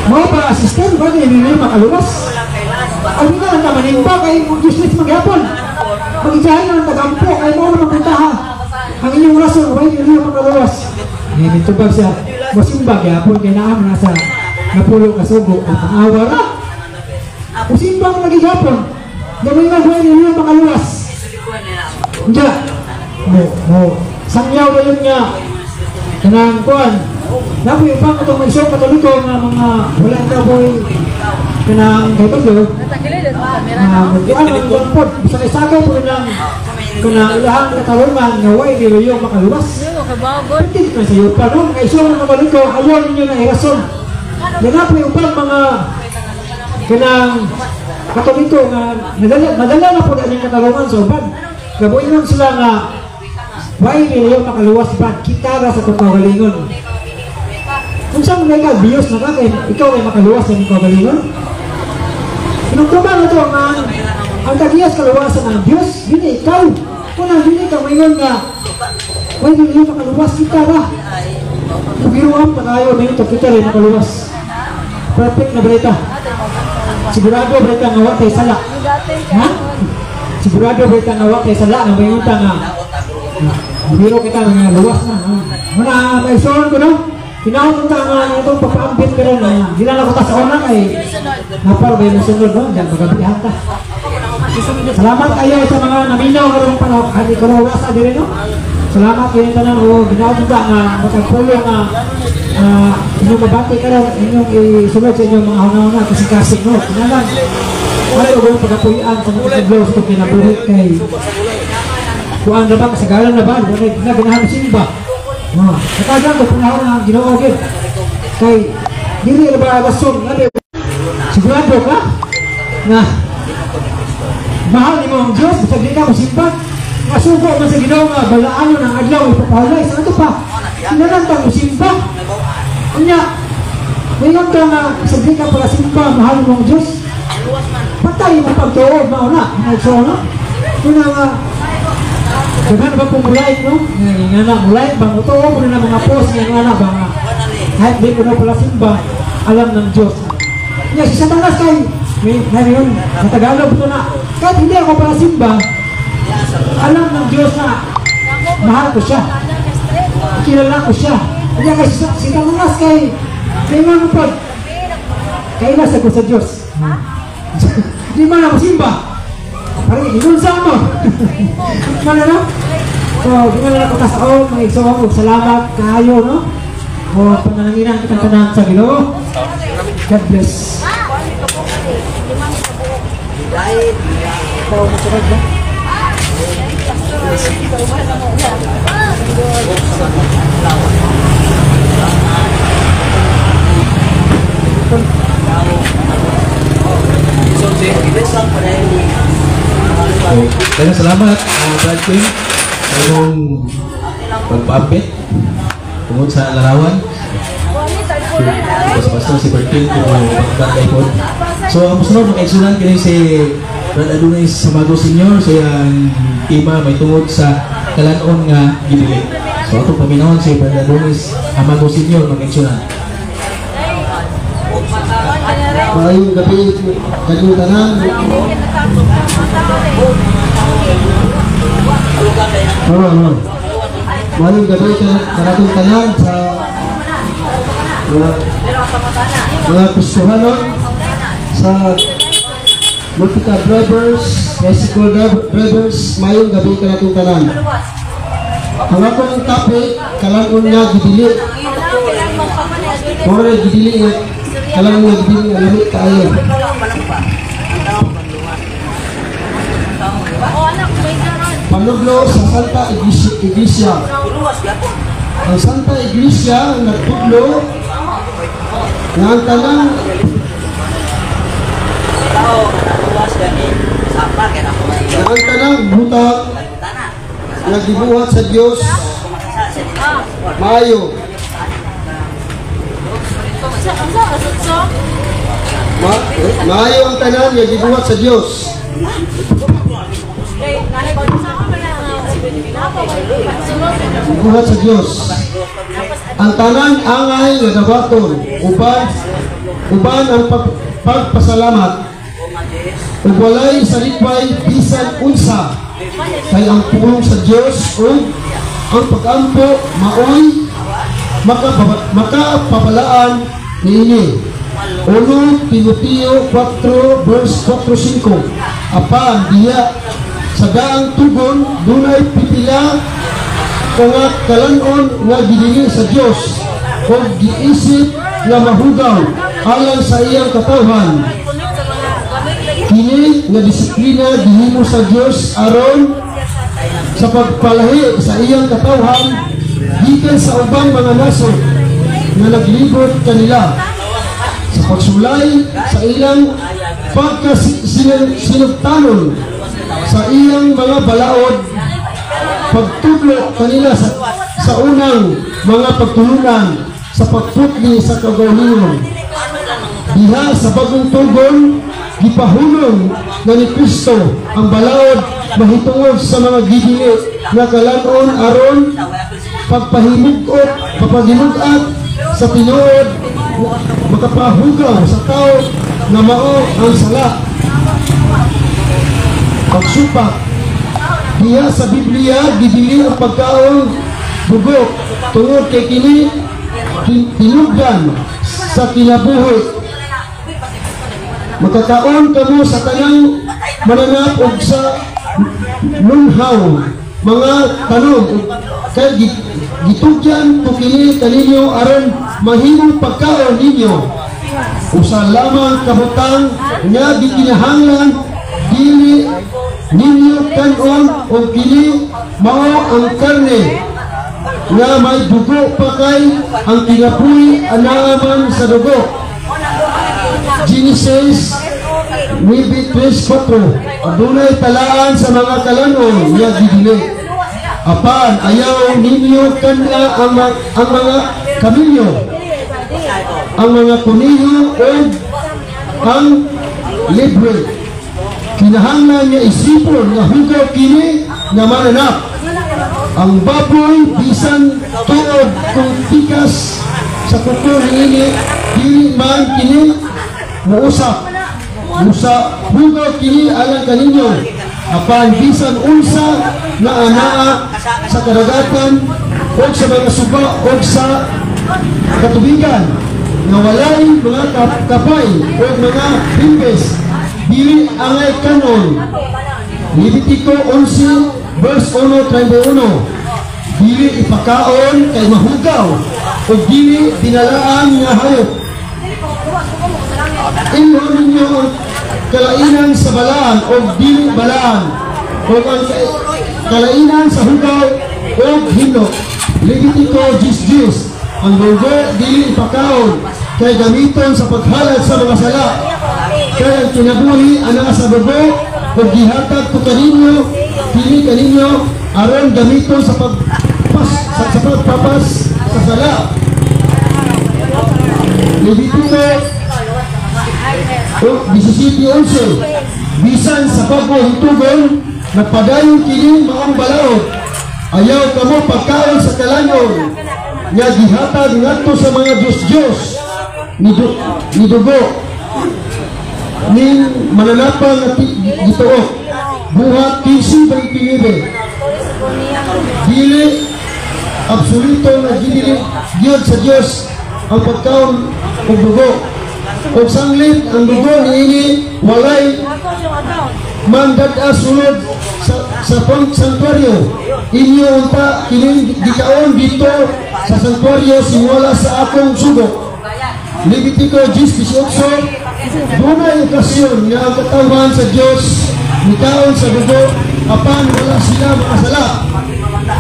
Mga pa assistant, ba hindi makaluwas? Ang nga lang naman, yung ba kay useless maghapon. Mag-ijahin na ng tagampo, kay mo naman punta ha. Ang inyong rason, why hindi makaluwas? Ngayon, siya, masimbag yapon, kay naam nasa napulo kasugo, ang awa ra. Musimbang lagi yapon. Gamay nga, why hindi makaluwas? Hindi. Mo, sangyaw na yun nga. Kanang kuan. Napo yung pang itong may isang Katoliko nga mga wala na boy kanang kay Bagyo. Magkuan ang kuan bisa kay sakay po nang kanang ilahang katarungan nga way dili yung makaluwas. Hindi ka sa iyo pa no, mga isang mga Katoliko ayaw ninyo na irason. Yan po yung pang mga kanang Katoliko nga nadala na po na niyang katarungan sa uban. Gabuingon sila nga why dili yung makaluwas ba kita ra sa kagalingon. Kung saan mo ka, biyos na ka, kay ikaw ay makaluwas sa iyong kagalingon. Inugtuman na ito ang tagiyas kaluwasan ng Diyos, dili ikaw. Kung ang dili ka maingon nga, why dili yung makaluwas kita ra. Pugiruan pa tayo, may ito kita rin makaluwas. Perfect na balita. Sigurado balita nga wa tay sala. Ha? Sigurado balita nga wa tay sala, nga maingon ta nga, biro kita nga luwas na. Muna, may suon ko no? Tinawag ko nga itong papaambit ka rin. Gila na ko ta sa una kay napar ba yung sunod no? Diyan magabihan ta. Salamat kayo sa mga naminaw karong panahon. Hindi ko na sa diri no? Salamat kayo tanan o ginawag ko nga matagpulo nga inyong mabati ka rin, inyong isulod sa inyong mga hunahuna kasing-kasing no? Kinalan, ano ba yung pagkapuyan sa mga taglaw sa itong kinabuhi kay kuan na ba, kasagalan na ba? Wala ganahan simba. Nakagang ko panahon na Ginoo gid. Kay dili ra ba rason nga sigurado ka na mahal nimo ang Dios bisag di ka mosimba. Masuko man sa Ginoo nga balaanon ang adlaw ipapahulay sa ato pa. Kinalan ta mosimba. Unya ingon ka nga bisag di ka para simba mahal mo ang Dios. Patay mo pagtuo mao na nagsuo no. Una nga daghan ba pong mulay, no? Nga na, mulay, bang uto, muna na mga post, nga na, bang kahit di ko na pala simba, alam ng Diyos. Nga, si Satanas kay, may yun, sa Tagalog ito na, kahit hindi ako pala simba, alam ng Diyos na, mahal ko siya, kilala ko siya. Nga, kay si Satanas kay, may mga pag, kailas ako sa Diyos. Di man ako simba. Pare, inunsa mo. Mana no? So, ginala ko tasaon, mga igsoon, og salamat kaayo, no? O panalangin kitang tanan sa Ginoo. God bless. Kaya salamat, Brad King, sa inyong pagpaambit tungod sa larawan. Basta si Brad King kung pagpapit. So, ang musunod, mga kini si Brad Adonis Samago Senior sa iyang tema may tungod sa kalanon nga gidili. So, atong paminahon si Brad Adonis Samago Senior, mga igsunan. Maayong gabi kanyong tanan. Maayong gabi kanatong tanan sa mga Kristohanon, sa multicab drivers, tricycle drivers, maayong gabi kanatong tanan. Ang akong topic, kalan-on nga gidili. Mura gidili nga kalan-on nga gidili nga lami kaayo. Panudlo sa Santa Iglesia. Ang Santa Iglesia ang nagtudlo nga ang tanang buta nga gibuhat sa Dios maayo. Maayo ang tanan nga gibuhat sa Dios. Buhat sa Dios. Ang tanan angay nga dawaton uban uban ang pagpasalamat ug walay salikway bisan unsa, kay ang pulong sa Dios ug ang pagampo maoy makapabalaan niini. 1 Timoteo 4 verse 4-5. Apan diha sa daang tugon, dunay pipila o nga kalanon nga gidili sa Dios o giisip nga mahugaw alang sa iyang katawhan. Kini nga disiplina gihimo sa Dios aron sa pagpalahi sa iyang katawhan gikan sa ubang mga nasod nga naglibot kanila, sa pagsulay sa ilang pagkasinugtanon sa iyang mga balaod, pagtudlo kanila sa unang mga pagtulunan sa pagputli sa kaugalingon. Diha sa bagong tugon, gipahunong na ni Kristo ang balaod mahitungod sa mga gidili nga kalanon aron pagpahimug-ot, papaghimugat sa tinuod makapahugaw sa tao nga mao ang sala. Pagsupak. Diha sa Biblia, gidili ang pagkaon dugo tungod kay kini tinugdan sa kinabuhi. Makakaon kamo sa tanang mananap ug sa lunhaw mga tanom ug kay gitugyan ko kini kaninyo aron mahimong pagkaon ninyo. Usa lamang ka butang nga gikinahanglan dili ninyo kanon og kini mao ang karne nga may dugo pa, kay ang kinabuhi anaa man sa dugo. Genesis 9:34. Adunay talaan sa mga kalanon nga gidili. Apan ayaw ninyo kana ang mga kamilyo, ang mga kuniho o ang libre. Kinahanglan nga isipon nga hugaw kini nga mananap. Ang baboy, bisan tuod kung tikas sa kuko niini, dili man kini muusap. Musa hugaw kini alang kaninyo. Apan bisan unsa nga anaa sa kadagatan o sa mga suba o sa katubigan nga walay mga kapay o mga himpes, dili angay kanon. Levitico 11 verse 1:31. Dili ipakaon kay mahugaw o dili dinalaan nga hayop. Ingon ninyo ang kalainan sa balaan o dili balaan o ang kalainan sa hugaw o hino. Levitico 10:10. Ang dugo dili ipakaon kay gamiton sa paghalad sa mga sala. Kay ang kinabuhi anaa sa dugo ug gihatag ko kaninyo kini kaninyo aron gamiton sa pagpapas sa sala. Levitico 17:11. Bisan sa bago tugon, nagpadayon kini maong balaod. Ayaw kamo pagkaon sa kalanon nga gihatag ngadto sa mga Diyos-Diyos ni dugo ning mananapang nga gituok. Buhat 15:29. Dili absoluto nga gidili gyud sa Dios ang pagkaon og dugo. Og sanglit ang dugo niini walay mandad sulod sa sanktuaryo, inyo unta kining gikaon dito sa sanktuaryo simula sa akong sugo. Levitico 10:18. Dunay okasyon nga ang katawhan sa Dios nikaon sa dugo apan wala sila makasala.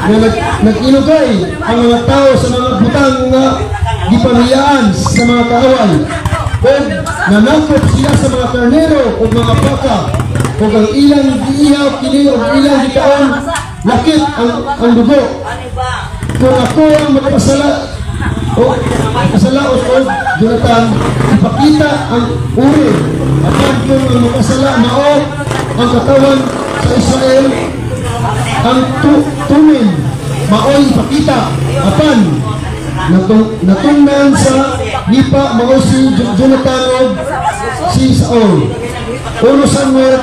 Nga nag-inugay ang mga tao sa mga butang nga gipamiyaan sa mga kaaway o nanakop sila sa mga karnero o mga baka o ang ilang giihaw kini o ilang gikaon lakip ang dugo. Kung ako ang magpasala o kasala o Jonathan, ipakita ang uri. Apan kung ang makasala mao ang katawan sa Israel, Ang tumin maoy ipakita, apan natungnan sa nipa mao si Jonathan og si Saul. 1 Samuel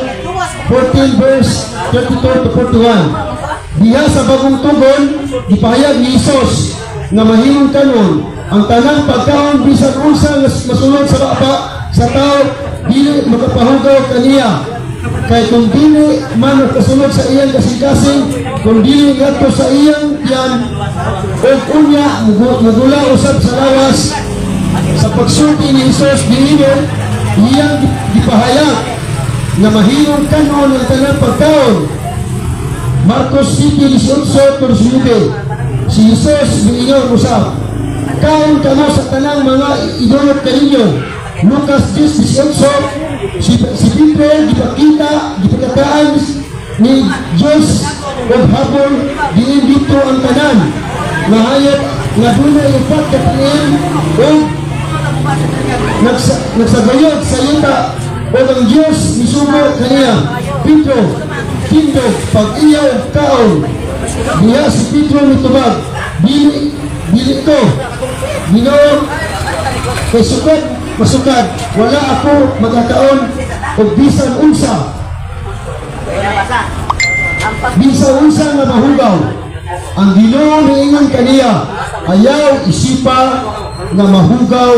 14 verse 32 to 41. Diha sa Bagong Tugon, gipahayag ni Hesus nga mahimong kanon ang tanang pagkaon, bisan unsa nga masulod sa baba sa tao, dili makapahugaw kaniya. Kay kung dili man nakasulod sa iyang kasing-kasing, kung dili ngadto sa iyang tiyan, ug unya mugula usab sa lawas. Sa pagsulti ni Hesus niini, iyang gipahayag nga mahimong kanon ang tanang pagkaon. Marcos 7:18 to 19. Si Jesus miingon usab, "Kaon kamo sa tanang mga idulot kaninyo." Lucas 10:18. Si Pedro gipakita, gipakataan ni Dios og habol diin dito ang tanan nga hayop nga dunay upat ka tiil ug nagsagayod sa yuta, ug ang Dios misugo kaniya, "Pedro, tindog, pag-iyaw og kaon." Diha si Pedro mitubag, "Dili, dili ko, Ginoo, kay sukad masukad wala ako magkakaon og bisan unsa nga mahugaw." Ang Ginoo miingon kaniya, "Ayaw isipa nga mahugaw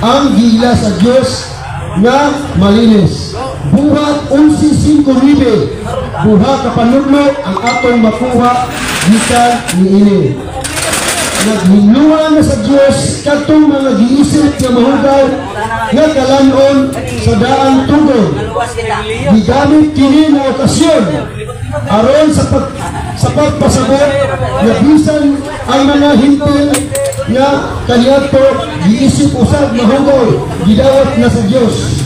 ang giila sa Dios nga malinis." Buhat 11:59. Duha ka panudlo ang atong makuha gikan niini. Naghinluan na sa Dios kadtong mga giisip nga mahugaw nga kalan-on sa Daang Tugon. Gigamit kini nga okasyon aron sa pagpasabot nga bisan ang mga Hentil nga kaniadto giisip usab mahugaw, gidawat na sa Dios.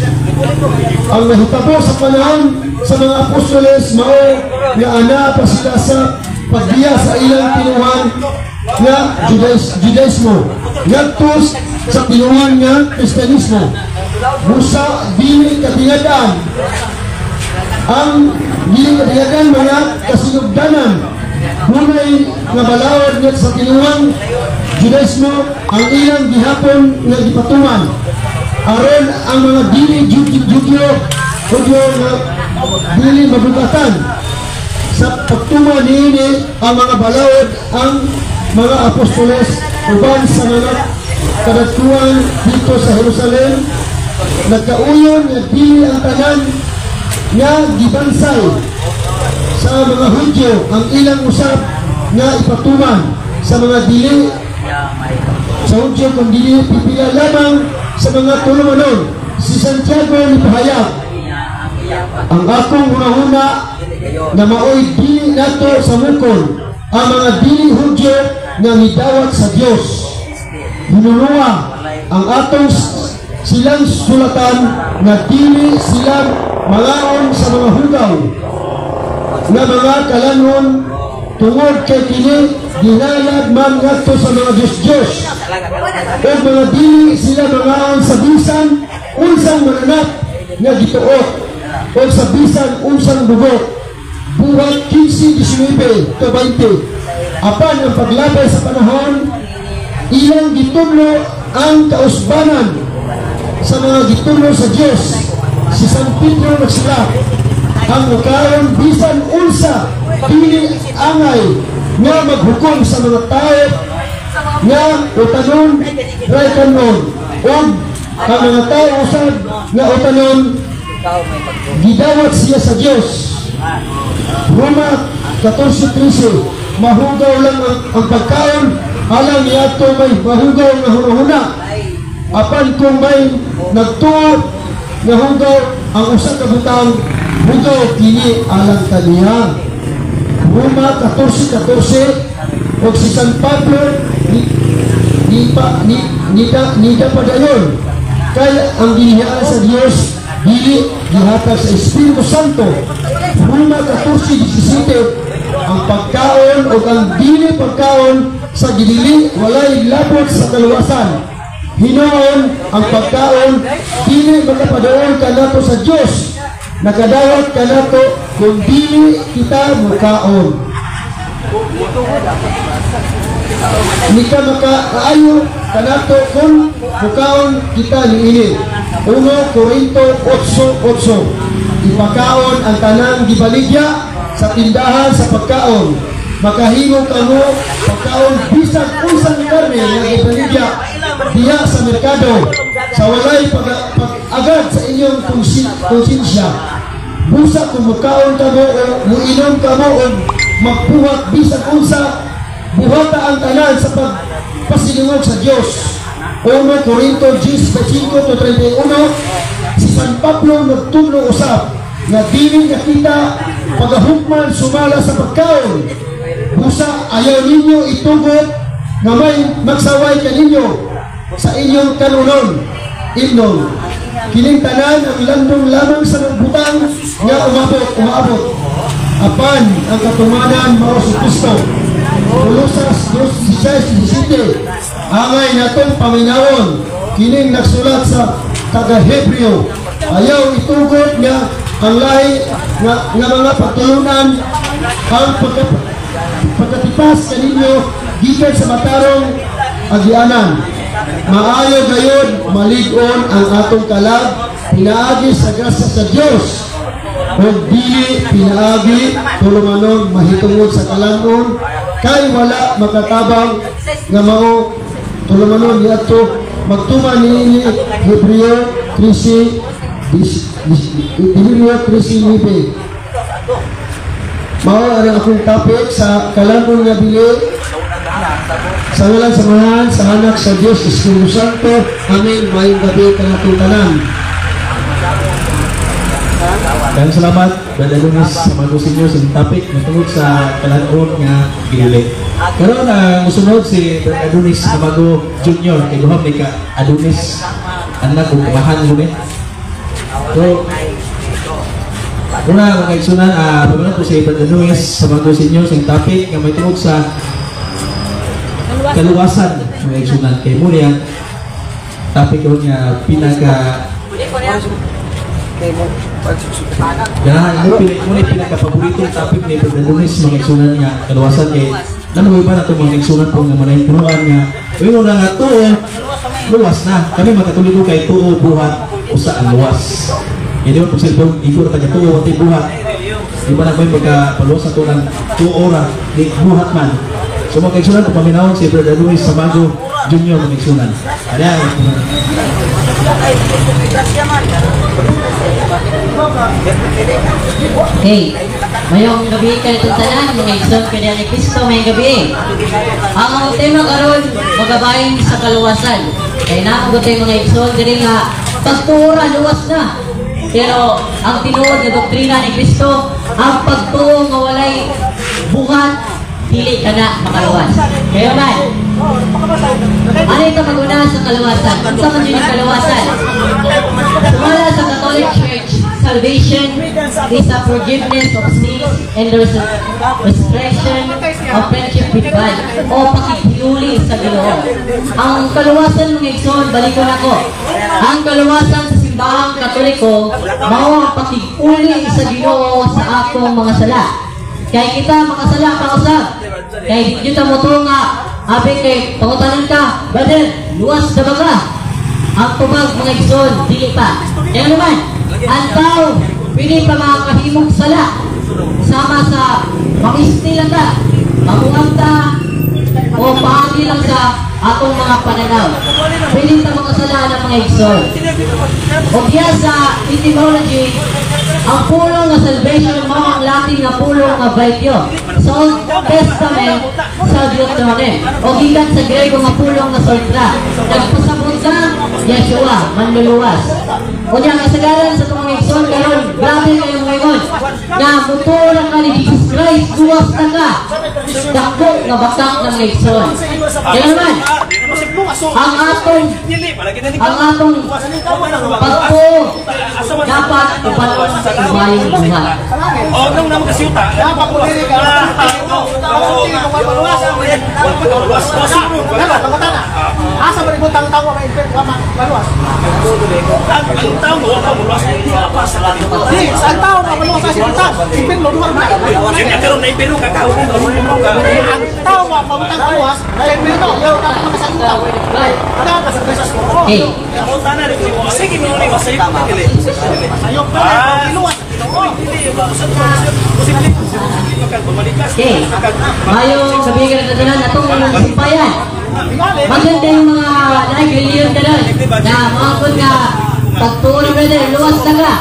Ang nahitabo sa panahon sa mga apostoles mao nga ana pa sila sa pagbiya sa ilang tinuhan nga Judaismo ngadto sa tinuhan nga Kristiyanismo. Busa dili katingadaan ang dili katingadaan mga kasinugdanan, dunay nga balaod nga sa tinuhang Judaismo ang ilang gihapon nga gipatuman aron ang mga dili Hudyo nga dili mabugatan. Sa pagtuman niini ang mga balaod, ang mga apostoles uban sa mga kadagkuan dito sa Jerusalem nagkauyon nga dili ang tanan nga gibansay sa mga Hudyo ang ilang usab nga ipatuman sa mga dili sa Hudyo, kung dili pipila lamang sa mga tulumanon. Si Santiago nipahayag, "Ang akong hunahuna na maoy dili nato samukon ang mga dili Hudyo nga midawat sa Dios. Hinunua ang atong silang sulatan nga dili sila mangaon sa mga hugaw nga mga kalanon, tungod kay kini ginalad man ngadto sa mga Diyos-Diyos, ug mga dili sila mangaon sa bisan unsang mananap nga gituot o sa bisan unsang dugo." Buhat 15:19 to 20. Apan ang paglabay sa panahon, ilang gitudlo ang kausbanan sa mga gitudlo sa Dios. Si San Pedro nagsulat, "Ang mukaon bisan unsa, dili angay nga maghukom sa mga tao nga utanon ray kanon, ug ang mga tao usab nga utanon, gidawat siya sa Dios." Roma 14:13. Mahugaw lang ang pagkaon alang niadto may mahugaw nga hunahuna. Apan kung may nagtuo nga hugaw ang usa ka butang, hugaw kini alang kaniya. Roma 14:14. Ug si San Pablo ni pa ni ni nida padayon, kay ang ginihaan sa Dios dili gihatag sa Espiritu Santo. Roma 14:17. Ang pagkaon o ang dili pagkaon sa gidili walay labot sa kaluwasan. Hinuon ang pagkaon dili makapaduol kanato sa Dios. Nakadawat kanato kung dili kita mukaon. Nika makaayo kanato kung mukaon kita niini. 1 Korinto 8:8. Ipakaon ang tanang gibaligya sa tindahan sa pagkaon. Makahimo kamo pagkaon bisag unsang karne nga gibaligya diha sa merkado sa walay pag-agad sa inyong konsensya. Busa kung mukaon kamo o muinom kamo o magbuhat bisag unsa, buhata ang tanan sa pagpasilingog sa Dios. 1 Korinto 10:5-31. Si San Pablo nagtudlo usab nga dili na kita pagahukman sumala sa pagkaon. Busa ayaw ninyo itugot nga may magsaway kaninyo sa inyong kanunon. Imnon, kining tanan ang landong lamang sa magbutang nga umaabot. Apan ang katumanan mao si Kristo. Kolosas 2:16-17. Angay natong paminawon kining nagsulat sa taga-Hebreo. Ayaw itugot nga ang lahi nga mga pagtulunan ang pagkatipas kaninyo gikan sa matarong agianan. Maayo gayod malig-on ang atong kalag pinaagi sa grasya sa Dios ug dili pinaagi tulumanon mahitungod sa kalan-on, kay wala makatabang nga mao tulumanon niadto magtuman niini. Hebreo 13 Hebreo 13:9. Mao ang akong topic sa kalan-on nga bili. Sa ngalan sa Amahan, sa Anak, sa Diyos, Espiritu Santo. Amen. Maayong gabi kanatong tanan. Daghang salamat, Brother Lunes, sa mga inyo sa topic na tungod sa kalan-on nga bili. Karon ang musunod si Brother Adonis Samago Jr. Kay duha ni ka Adonis, anak ug umahan mo ni. So, una mga kaigsunan, pagkaroon po si Brother Adonis Samago Senior sa topic nga may tungod sa kaluwasan, mga kaigsunan. Kay mo niya topic karon nga pinaka ganahan mo pili mo ni pinaka-paboritong topic ni Brother Adonis, mga kaigsunan, nga kaluwasan, kay namo iba na itong mga kaigsunan po nga manay punuan nga uy na nga tuo luwas na kami makatuligo kay tuo buhat usa ang luwas. Hindi mo pag cellphone igo ra taga tuo wati buhat, di ba na may pagka paluwas na to ng tuo ra di buhat man. So mga kaigsunan, paminawon si Brother Luis Samago Jr., mga kaigsunan. Ayan. Okay. Mayong gabi kayo tanan, mga igsoon kaniya ni Kristo, mayong gabi. Ang tema karon magabahin sa kaluwasan. Kay naabot tayo mga igsoon diri nga pagtuo luwas na. Pero ang tinuod nga doktrina ni Kristo, ang pagtuo nga walay buhat, dili ka na makaluwas. Kaya man, ano ito maguna sa kaluwasan? Unsa man yun yung kaluwasan? Sumala sa Catholic Church, salvation is a forgiveness of sins and the restoration of friendship with God o pakikiyuli sa Ginoo. Ang kaluwasan mga igsoon, balikon ako. Ang kaluwasan sa simbahang Katoliko, mao ang pakikuli sa Ginoo sa atong mga sala. Kay kita makasala pangusab. Kay di ta mo nga abi kay pangutanan ka, brother, luwas na ba ka? Ang tubag mga igsoon, dili pa. Kaya naman, ang tao pwede pa makahimong sala sama sa mangisti lang ta, mamuang ta, o paagi lang sa atong mga pananaw. Pwede ta makasala ng mga igsoon. O kaya sa etymology, ang pulong nga salvation mao ang Latin nga pulong nga vaitio. Sa Old Testament, sa Deuteronomy. O gikan sa Grego nga pulong nga soltra. Nagpasabot sa Yeshua, manluluwas. O niya, kasagaran sa itong mga igsoon karon, grabe kayo mga ingon, nga mutuo ka ni Jesus Christ, luwas na ka. Dako nga bakak ng mga igsoon. Kaya naman, ang atong pagtuo dapat upanon sa ibayong buhat. Asa ba rin tang tao may wa maluwas? Ang tao mo wa maluwas Di, sa ang tao nga maluwas sa butang. Impirno duha na. Kanya karon na impirno ka ka. Ang tao nga mabutang maluwas, sa impirno, yaw ka makasagutan. Ada ka sa Kristo. Okay. Sige mo ni masayop ka dili. Sayop na, giluwas. Okay. Mayong sabihin ka na tanan atong mga simpayan. Maganda yung mga naigiliyon ka doon. Na mga kun nga pagtuon brother, luwas na ka.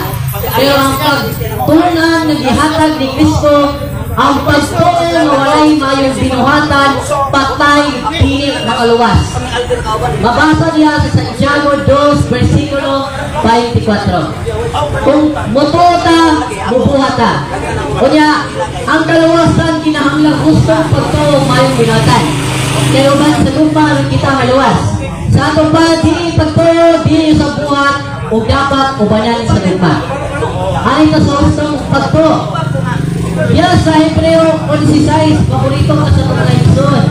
Pero ang pagtunan na gihatag ni Kristo, ang pagtuon nga walay mayong binuhatan, patay, dili makaluwas. Mabasa niya sa Santiago 2, versikulo 24. Kung mutuo ta, mubuhat ta. Unya, ang kaluwasan kinahanglang hustong pagtuo mayong binuhatan. Kaya uban sa lupa rin kita maluwas. Sa atong pa, dili pagtuo, dili sa buhat, o dapat ubanan sa lupa. Ani ta sa hustong pagtuo. Diya sa Hebreo 11:6, paborito ka sa mga igsoon.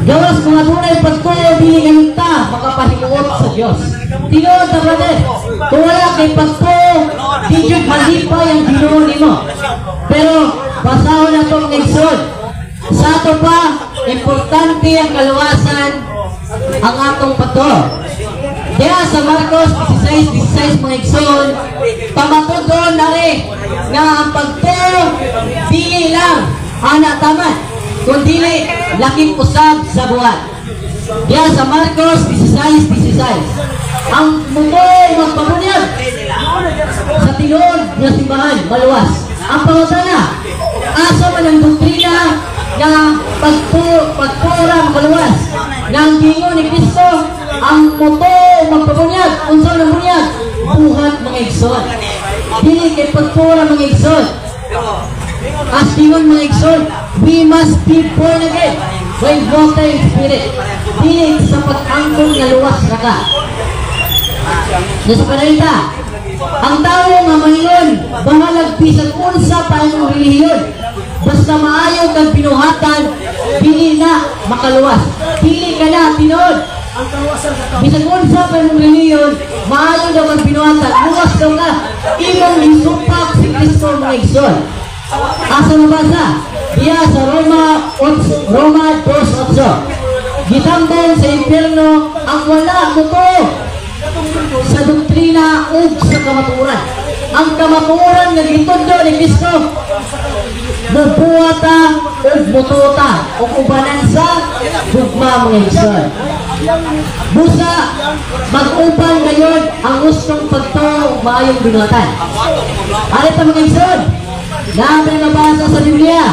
Gawas mga tunay pagtuo, dili ngayon ta, makapahimuot sa Diyos. Tinuod na brother, kung wala kay pagtuo, di jud malipay ang Ginoo nimo. Pero, basahon na itong igsoon. Sa ato pa, importante ang kaluwasan ang atong pagtuo. Diya sa Marcos 16:16 mga igsoon, pamatudon na rin nga ang pagtuo dili lang ana taman, kundi laking usab sa buhat. Diya sa Marcos 16:16, ang mundo magpabunyag sa tinuod nga simbahan maluwas. Ang pangutana, asa man ang doktrina nga pagtura makaluwas? Nga ang gingon ni Kristo, ang muto magpabunyag, unsa man ang bunyag? Buhat mga igsoon. Dili kay pagtura mga igsoon. As tingon mga igsoon, we must be born again by water and spirit. Dili sa pag-angkon nga luwas ra ka. Nasa panalita, ang tao nga mangingon, bahalag bisan unsa pa imong relihiyon, basta maayo kang binuhatan, dili na makaluwas. Dili ka na tinuod. Bisan unsa pa imong relihiyon, maayo daw kang binuhatan, luwas daw ka. Imong isupak si Kristo mga igsoon. Asa mabasa? Diya sa Roma 8, Roma 2:8. Gitambong sa impyerno ang wala mutuo sa doktrina ug sa kamatuoran. Ang kamatuoran nga gitudlo ni Kristo, mubuhata ug mutuo ta ug ubanan sa gugma mga igsoon. Busa mag-uban ngayon ang gustong pagtuo ug maayong binuhatan. Arit ta mga igsoon, namin mabasa sa Biblia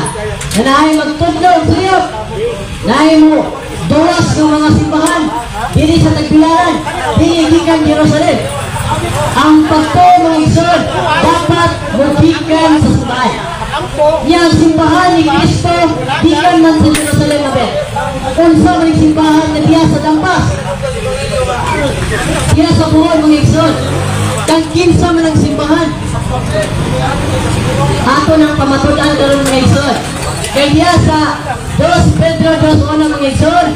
na naay magtudlo og sayop, naay mo duwas ng mga simbahan dili sa tagbilaran, dili gikan Jerusalem. Ang pagtuo mga igsoon dapat mogikan sa simbahan. Yang simbahan ni Kristo gikan man sa Jerusalem na bet. Unsa man ang simbahan na diya sa Dampas, diya sa Bohol mga igsoon. Kang kinsa man ang simbahan, ato nang pamatud-an karon mga igsoon. Kay diya sa 2 Pedro 2:1 mga igsoon,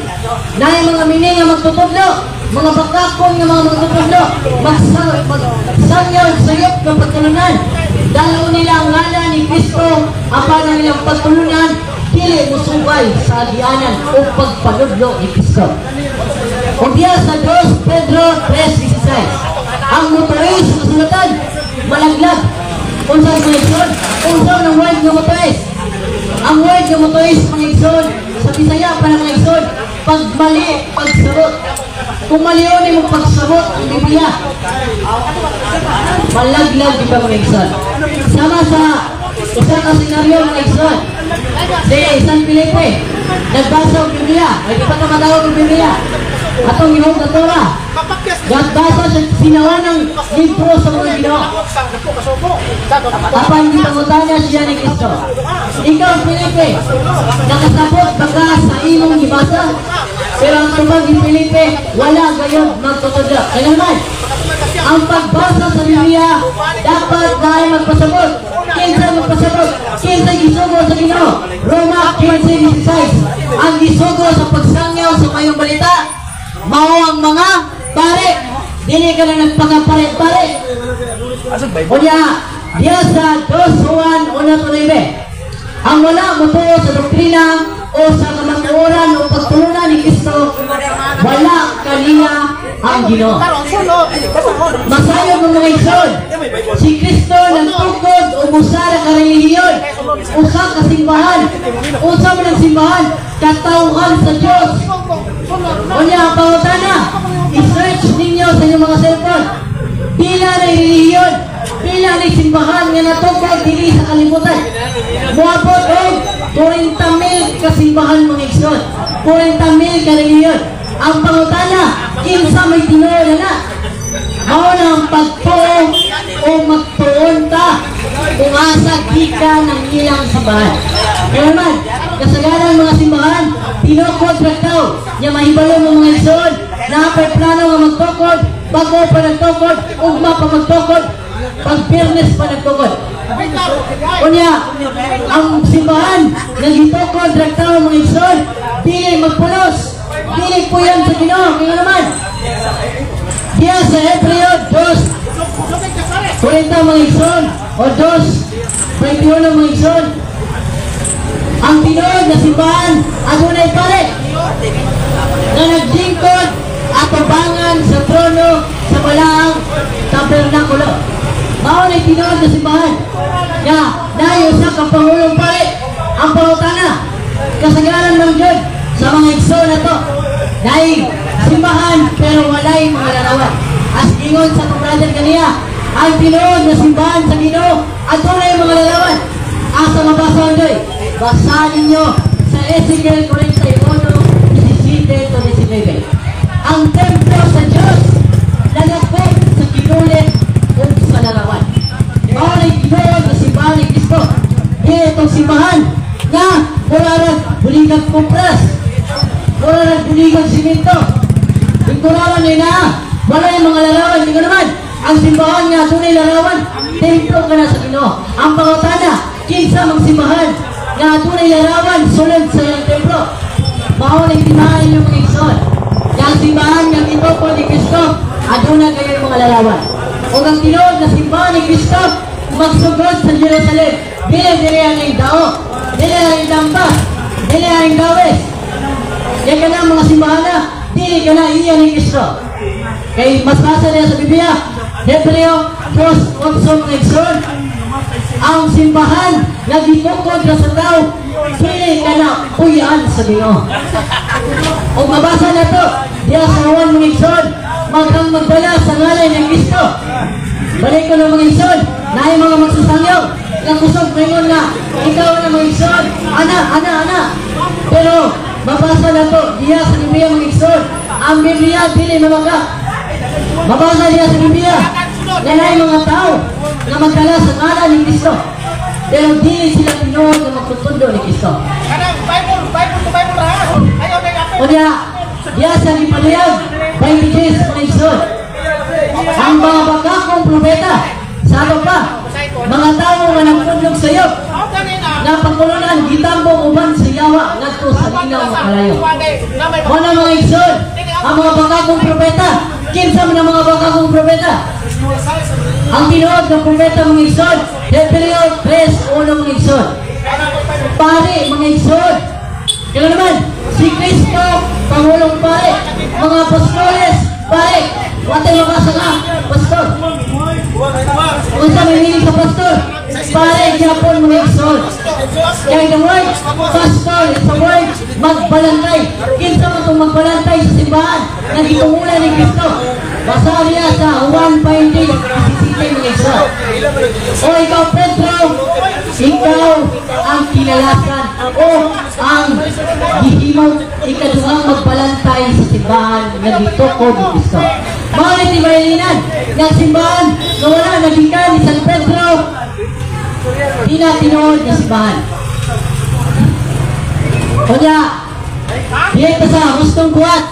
naay mga mini nga magtutudlo, mga bakakon nga mga magtutudlo, magsangyaw sayop ng pagtulunan. Dalaw nila ang ngalan ni Kristo, apan ang ilang pagtulunan, dili musubay sa agianan o pagpanudlo ni Kristo. O diya sa 2 Pedro 3:16, ang motoris sa kasulatan, malaglag. Unsa ang mga igsoon? Unsa ang word nga motoris? Ang word nga motoris mga igsoon, sa Bisaya pa ng mga igsoon, pagmali, pagsabot. Kung malion mo pagsabot ang Biblia, malaglag di ba mga igsoon? Sama sa usa ka senaryo mga igsoon, si San Felipe, nagbasa og Biblia, ay di pa ka matawag og Biblia. Atong gihong na Torah, nagbasa siya sinawa ng libro sa mga Ginoo. Apan gipangutana siya ni Kristo. Ikaw, Felipe, nakasabot ba ka sa imong gibasa? Pero ang tubag ni Felipe, wala gayon magtutudlo. Kaya naman, ang pagbasa sa Biblia, dapat na ay magpasabot. Kinsa magpasabot? Kinsa gisugo sa Ginoo? Roma 15:16. Ang gisugo sa pagsangyaw sa mayong balita, Mao ang mga pare. Dili ka na nagpakapare-pare. Unya, diya sa 2 Juan 1:9, ang wala motuo sa doktrina o sa kamatuoran o pagtulunan ni Kristo, wala kaniya ang Ginoo. Masayod mo, mga igsoon, si Kristo nagtukod og usa ra ka relihiyon, usa ka simbahan. Usa man ang simbahan? Katawhan sa Dios. Unya, ang pangutana, i-search ninyo sa inyong mga cellphone. Pila na relihiyon, pila na simbahan nga natukod diri sa kalibutan? Muabot og 40 mil ka simbahan, mga igsoon. 40 mil ka relihiyon. Ang pangutana, kinsa may tinuod na? Mao na ang pagtuo o magtuon ta kung asa gikan ang ilang simbahan. Kaya naman, kasagaran mga simbahan, tinukod ra daw, nya mahibalo mo, mga igsoon, naa plano nga magtukod, bago pa nagtukod, ugma pa magtukod, pag Biyernes pa nagtukod. Unya, ang simbahan nga gitukod ra tawo, mga igsoon, dili magpulos, dili puyan sa Ginoo. Kaya naman, diya sa Hebreo 2:40, mga igsoon, o 2:21, mga igsoon, ang tinuod na simbahan adunay pare nga naglingkod atubangan sa trono sa balaang tabernakulo. Mao na tinuod na simbahan nga naay usa ka pangulong pare. Ang pangutana, kasagaran man gyud sa mga igsoon na to, naay simbahan pero walay mga larawan. As ingon sa atong brother kaniya, ang tinuod na simbahan sa Ginoo adunay mga larawan. Asa mabasa, Andoy? Basahan ninyo sa Ezekiel 41:17 to 19. Ang templo sa Diyos lalakop sa kinulit ug sa larawan. Mao na tinuod na simbahan ni Kristo. Di itong simbahan nga murarag buligag kumpras, murarag buligag simento. Ikurawan ni na, wala yung mga larawan. Hindi ko naman, ang simbahan nga dunay larawan, templo ka na sa Ginoo. Ang pangutana, kinsa mang simbahan nga dunay larawan sulod sa iyang templo? Mao na timaan yung mga igsoon. Yang simbahan nga gitukod ni Kristo, aduna kayo mga larawan. O ang tinuod na simbahan ni Kristo, magsugod sa Jerusalem. Dili dili ang dao, dili ang damba, dili ang Dauis. Kaya ka na mga simbahan na, dili ka na iya ni Kristo. Kay mas basa niya sa Biblia, Hebreo 2:8, mga igsoon, ang simbahan nga gitukod na sa tao, dili ka na puyan sa Ginoo. O mabasa na to, diya sa Juan, mga igsoon, maghang magdala sa ngalan ni Kristo. Balik ko ng mga igsoon, naay mga magsasangyaw, nga kusog maingon nga, ikaw na, mga igsoon, ana, ana, ana. Pero, mabasa na to, diya sa Biblia, mga igsoon, ang Biblia dili mamaka. Mabasa diya sa Biblia, na naay mga tao na magdala sa ngalan ni Kristo. Pero dili sila tinuod na magtutundo ni Kristo. Kanang Bible, Bible to Bible ra. Ayaw na yapin. Unya, diya sa Gipaduyag, 26, mga igsoon, ang mga bakakong propeta, sa pa, mga tao nga nagpundok sa iyo, nga pangkulunan, gitambong uban sa yawa, ngadto sa linaw nga kalayo. Wala, mga igsoon, ang mga bakakong propeta. Kinsa man ang mga bakakong propeta? Ang tinuod ng propeta, mga igsoon, Hebreo 3:1, mga igsoon. Pare, mga igsoon. Kaya naman, si Kristo, Pangulong Pare, mga apostoles, pare, watay mabasa nga, pastor. Unsa may meaning sa pastor? Pare, gyapon, mga igsoon. Kaya the word pastor is a word magbalantay. Kinsa man itong magbalantay sa simbahan nga gitungulan ni Kristo? Basa niya sa Juan 20:17, mga igsoon. O ikaw, Pedro, ikaw ang kinalasan o ang gihimong ikaduhang magbalantay sa simbahan nga gitukod ni Kristo. Mao ni tibaylinan nga simbahan nga wala nagikan ni San Pedro, di na tinuod nga simbahan. Kunya, dito sa hustong buhat,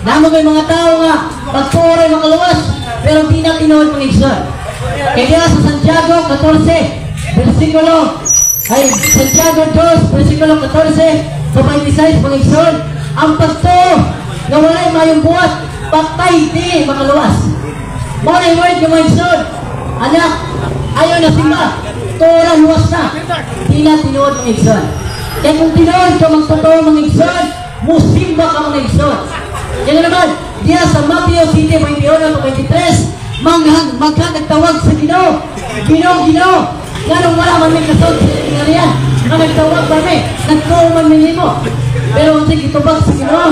namo kay mga tao nga pagtuoray makaluwas, pero di na tinuod, mga igsoon. Kaya sa Santiago 14, versikulo, ay Santiago 2, versikulo 14 to 26, mga igsoon, ang pagtuo nga nga walay maayong buhat, patay di makaluwas. Mao na word nga mga igsoon, anak, ayaw na simba, tuo luwas na. Di na tinuod, mga igsoon. Kaya kung tinuod ka magtotoo, mga igsoon, musimba ka, mga igsoon. Yan na naman, diya sa Mateo 7, 21 to 23, manghang, magha nagtawag sa Ginoo, "Ginoo, Ginoo, nganong wala man may kasod sa gingharian, nga nagtawag ba mi, nagtuo man mi nimo?" Pero unsay gitubag sa Ginoo?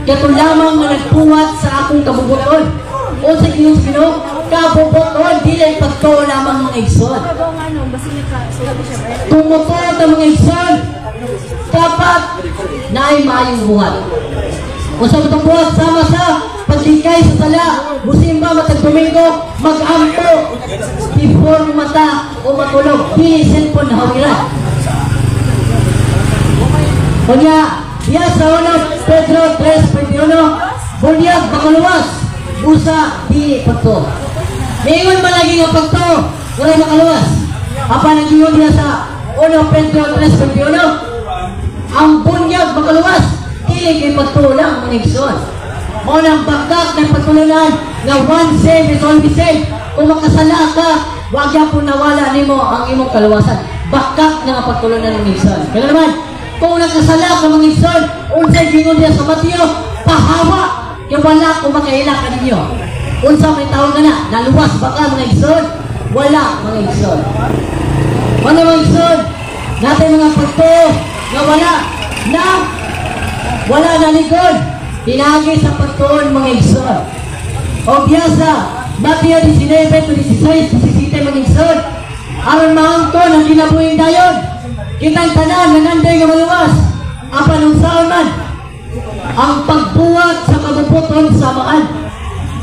"Kato lamang nga nagbuhat sa akong kabubuton." Unsay giingon sa Ginoo? Kabubuton, dili pagtuo lamang, mga igsoon. Kung mutuo ta, mga igsoon, dapat naay maayong buhat. Kung sa itong buhat, sama sa paglikay sa sala, musimba matag Domingo, mag-ampo before mata o matulog, dili cellphone na hawiran. Kunya, diya sa 1 Pedro 3.21, bunyag makaluwas, busa di pagtuo. Mingon man lagi nga pagtuo, walay makaluwas. Apan ang giingon diya sa 1 Pedro 3.21, ang bunyag makaluwas, dili kay pagtuo lang, mga igsoon. Mao nang bakak ng pagtulunan nga once saved is always saved. Kung makasala ka, wag yapon nawala nimo ang imong kaluwasan. Bakak na nga pagtulunan ng igsoon. Kaya naman, kung nakasala ka, mga igsoon, unsay gingon diya sa Mateo? "Pahawa, kay wala ko makaila kaninyo." Unsa may tawag nga na? Naluwas ba ka, mga igsoon? Wala, mga igsoon. Wala, mga igsoon. Natin mga pagtuo nga wala na likod. Tinagi sa pagtuon, mga igsoon. O biya sa Mateo 19 to 16, 17, mga igsoon. Aron maangkon ang kinabuhing dayon. Kitang tanan nangandoy nga maluwas. Apan unsaon man ang pagbuhat sa kabubuton samaan?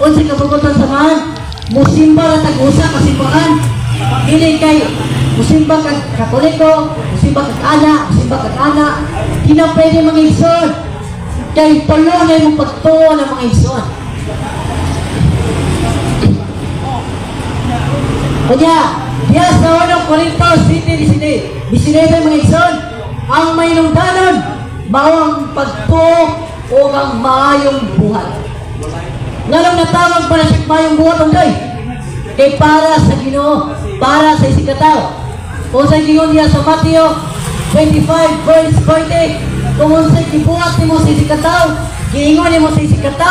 Unsay kabubuton samaan? Musimba ra tag usa ka simbahan. Dili kay musimba kag Katoliko, musimba kag ana, musimba kag ana. Di na pwede, mga igsoon. Kay tulo na imong pagtuo ng mga igsoon. Kanya, diya sa 1 Corinto 7, 19, mga igsoon, ang may nungdanon, mao ang pagtuo o ang maayong buhat. Nganong natawag pa na siya maayong buhat ang day? Kay para sa Ginoo, para sa isig ka. O sa gingon niya sa Mateo 25 verse 40, kung unsay gibuhat nimo sa isig ka, giingon nimo sa isig ka,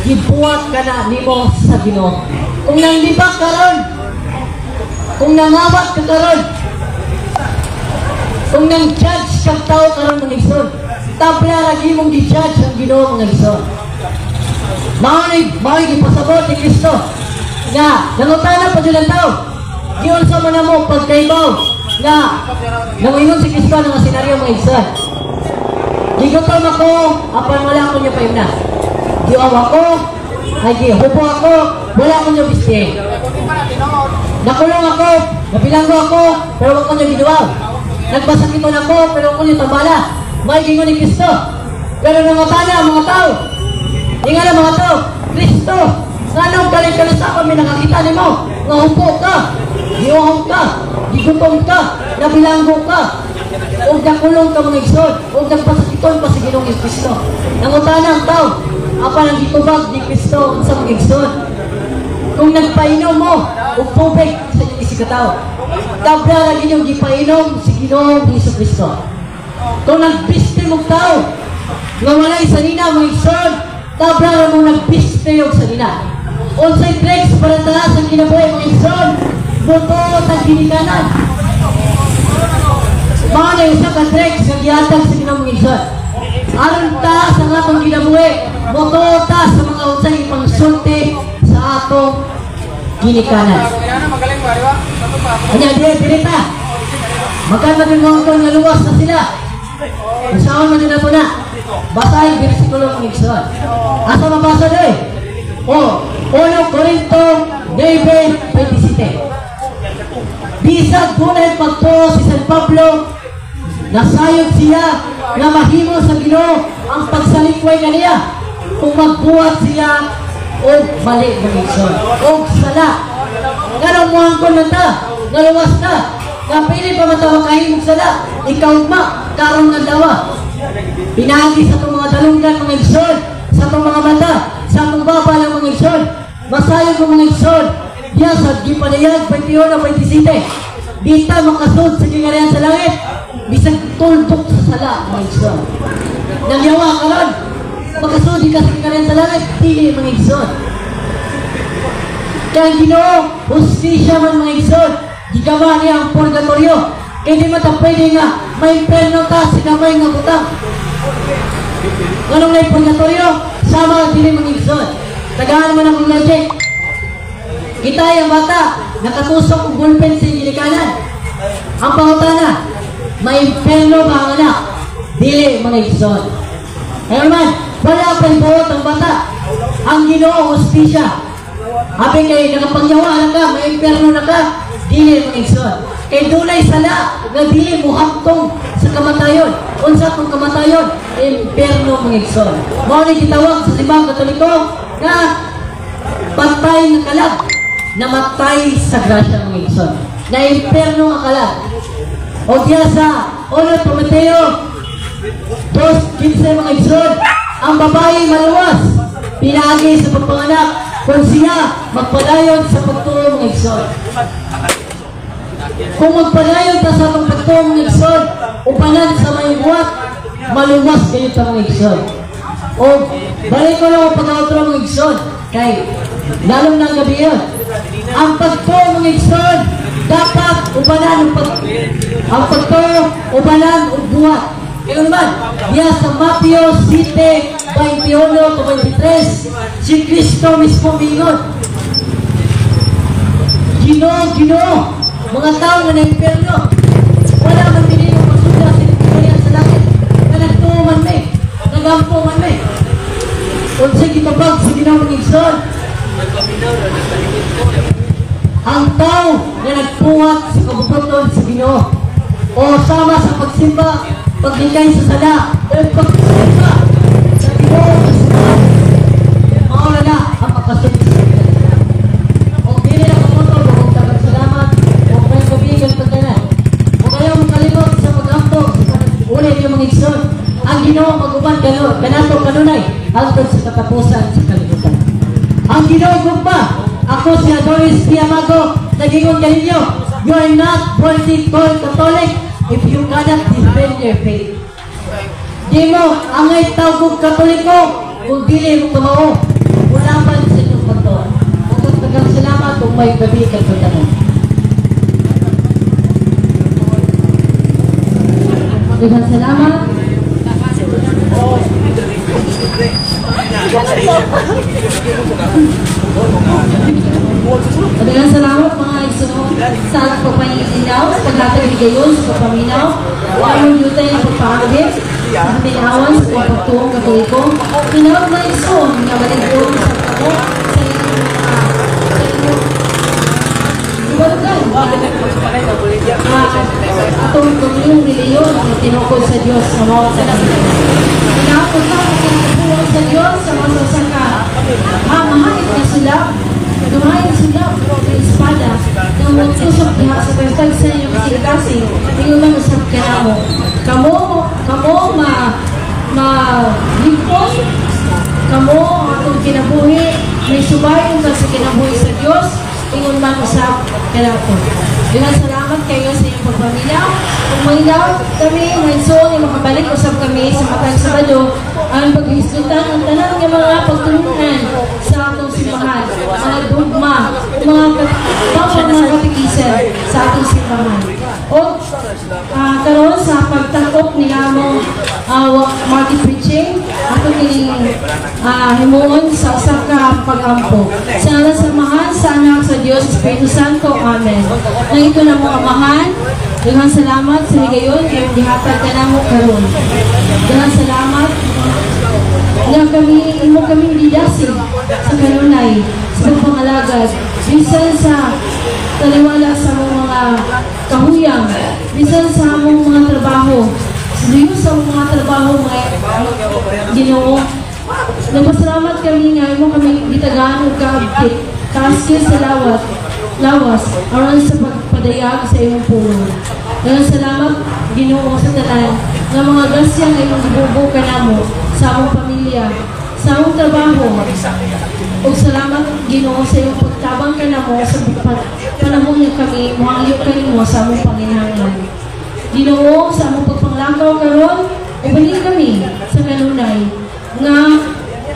gibuhat ka na nimo sa Ginoo. Kung nanglibak karon, kung nangawat ka karon, kung nang judge kang tao karon, mga igsoon, tabla ra imong gi-judge ang Ginoo, mga igsoon. Mao ni gipasabot ni Kristo nga nangutana pa jud ang tao. Giunsa man namo pagkaibaw nga nangingon si Kristo nga senaryo, mga igsoon? Gigutom ako, apan wala ko niyo paimna. Giuhaw ako, ay gihubo ako, wala ko niyo bisti. Nakulong ako, nabilanggo ako, pero wala ko niyo giduaw. Nagpasakiton ako, pero wala ko niyo tambala. May gingon ni Kristo. Pero nangutana ang mga tao. Inga na mga tao, "Kristo, nganong galing ka na sa ako, may nakakita nimo, nga hubo ka, giuhaw ka, gigutom ka, nabilanggo ka, ug nakulong ka, mga igsoon, ug nagpasakiton pa si Ginoong Kristo?" Nangutana ang tao, apan ang gitubag ni Kristo sa mga igsoon? "Kung nagpainom mo og tubig sa inyong isig ka, tabla ra inyong gipainom si Ginoong Hesus Kristo. Kung nagbiste mong tao, nga walay sanina, mga igsoon, tabla ra mo nagbiste og sanina." Unsay tricks para taas ang kinabuhi, mga igsoon? Mutuo tag ginikanan. Mao na usa ka tricks nga gihatag sa Ginoo, mga igsoon. Aron taas ang atong kinabuhi, mutuo ta sa mga unsay ipangsulti sa atong ginikanan. Kanya dire dire ta. Magkano din mo nga luwas na sila? Unsaon man din nato na? Basahin bersikulo, mga igsoon. Asa mabasa doy? O, 1 Corinto 9:27. Bisag dunay pagtuo si San Pablo, nasayod siya nga mahimo sa Ginoo ang pagsalikway kaniya kung magbuhat siya og mali, mga igsoon, og sala. Nganong moangkon man ta nga luwas ta, nga pili pa man ta makahimog sala, ikaw ma karon nga dawa. Pinaagi sa atong mga dalunggan, mga igsoon, sa atong mga mata, sa atong baba lang, mga igsoon. Masayon mo, mga igsoon, diya sa gipanayag 21:27. Di ta makasud sa gingharian sa langit bisag tuldok sa sala, mga igsoon. Nagyawa karon, makasud ka sa gingharian sa langit, dili, mga igsoon. Kaya ang Ginoo, hustisya man, mga igsoon. Gigama niya ang purgatorio. Kaya di man ta pwede nga may imperno ta sa gamay nga butang. Nganong na purgatorio? Sama dili, mga igsoon. Tagaan man ang logic. Kita yung bata, nakatusok og ballpen sa ginikanan. Ang pangutana, may imperno ba ang anak? Dili, mga igsoon. Kaya naman, wala pa'y buot ang bata. Ang Ginoo, hustisya. Abi kay nakapagyawa na ka, may imperno na ka, dili, mga igsoon. Kay dunay sala nga dili muhamtong sa kamatayon. Unsa tong kamatayon? Imperno, mga igsoon. Mao ni gitawag sa Simbahang Katoliko nga patay nga kalag, namatay sa grasya, mga igsoon. Na imperno nga kalag. O diya sa 1 Timoteo 2:15, mga igsoon, ang babae maluwas pinaagi sa pagpanganak kung siya magpadayon sa pagtuo, mga igsoon. Kung magpadayon ta sa atong pagtuo, mga igsoon, upanan sa may buhat, maluwas kayo ta, mga igsoon. O balik ko lang ang pag-outro, mga igsoon, kay lalong ng gabi yun. Ang pagtuo, mga igsoon, dapat upanan ang pagtuo, upanan ug buhat. Kaya naman, diya sa Mateo 7:21-23, si Kristo mismo mingon, "Ginoo, Ginoo, mga tao nga na-impyerno, wala man minimo masula sa gingharian sa langit, nga nagtuo man mi, nagampo man mi." Unsay gitubag sa Ginoo, mga igsoon? Ang tao nga nagbuhat sa kabubut-on sa Ginoo o sama sa pagsimba, paglikay sa sala, o pagsimba sa Ginoo sa simbahan, mao na ang makasunod sa Ginoo. O dili na kaputol, huwag daghang salamat, o may kabigan pagtanan. Huwag kayo makalimot sa pag-ampo, sa uli niyo, mga igsoon. Ang Ginoo mag-uban kanato kanunay, hangtod sa katapusan sa kalibutan. Ang Ginoo gugma. Ako si Adonis P. Amago, nagingon kaninyo, you are not worthy called Catholic if you cannot defend your faith. Di mo angay tawgog Katoliko kung dili mo kamao. Ulaban sa inyong pagtuo. Ug daghang salamat kung may gabi kag tanan. Daghang salamat. Daghang salamat, mga igsoon, sa pagpaminaw, sa paglatag ni gayon, sa pagpaminaw, ang yutay ng pagpaagi, sa katinawan sa pagpagtuong Katoliko. Tinawag, mga igsoon, nga maligong sa kamo sa inyong ibalugan. Atong kanyong reliyon na tinukod sa Diyos sa mga sa Tinawag ka ang sa Diyos sa mga sasaka. Mahait na sila, Dumahay sila ng espada nang magtusok diha sa pagtag sa inyong kasing-kasing, ingon man usab kanamo. Kamo kamo ma ma lipon, kamo atong kinabuhi may subayon ka sa kinabuhi sa Dios, ingon man usab kanato. Daghang salamat kayo sa inyong pagpaminaw. Kung mangilaw kami, mga igsoon, ay makabalik usab kami sa matag Sabado ang paghisgutan ang tanan nga mga pagtulunan sa atong simbahan, mga dogma, mga tawag mga katekisan sa atong simbahan. O karon sa pagtakop nila mo market preaching, ato kining himuon sa usa ka pag-ampo. Sa ngalan sa Amahan, sa Anak, sa Dios, Espiritu Santo. Amen. Nang ito na mo Amahan, daghang salamat sa higayon kay gihatag ka namo karon. Daghang salamat nga kami imo kami gidasig sa kanunay sa pagpangalagad bisan sa taliwala sa among mga kahuyang, bisan sa among mga trabaho, sa sa among mga trabaho, mga Ginoo. Nagpasalamat kami nga imo kami gitagaan og kaabtik, kaaskil sa lawas aron sa pagpadayag sa imong pulong. Daghang salamat, Ginoo, sa tanan. Nga mga grasya nga imong gibubo kanamo sa among pamilya, sa among trabaho. Ug salamat, Ginoo, sa imong pagtabang kanamo sa panahon nga kami mohangyo kanimo sa among panginahanglan. Ginoo, sa among pagpanglakaw karon, ubani kami sa kanunay nga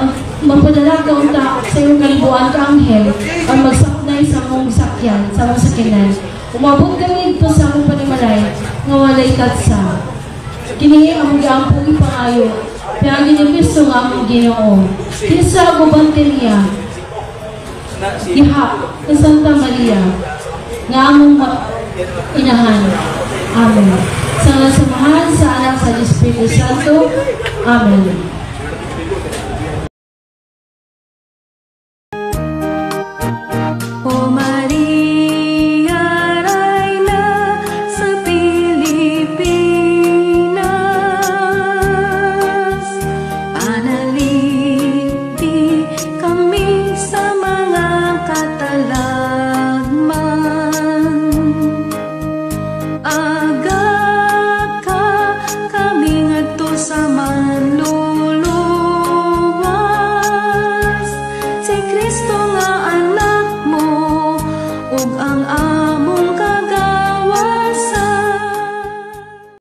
ang mapadala ka unta sa imong kalibuan ka anghel ang magsaknay sa among sakyan, sa among sakyanan. Umabot kami dito sa among panimalay nga walay katsa. Kini ang among gipangayo piagi ni Kristo nga among Ginoo. Kinsa guban kaniya diha sa Santa Maria nga among inahan. Amen. Sa ngalan sa Amahan, sa Anak, sa Espiritu Santo. Amen. O Maria, Reyna sa Pilipinas, panalipdi kami sa mga katalagman. Aga ka kami ngadto sa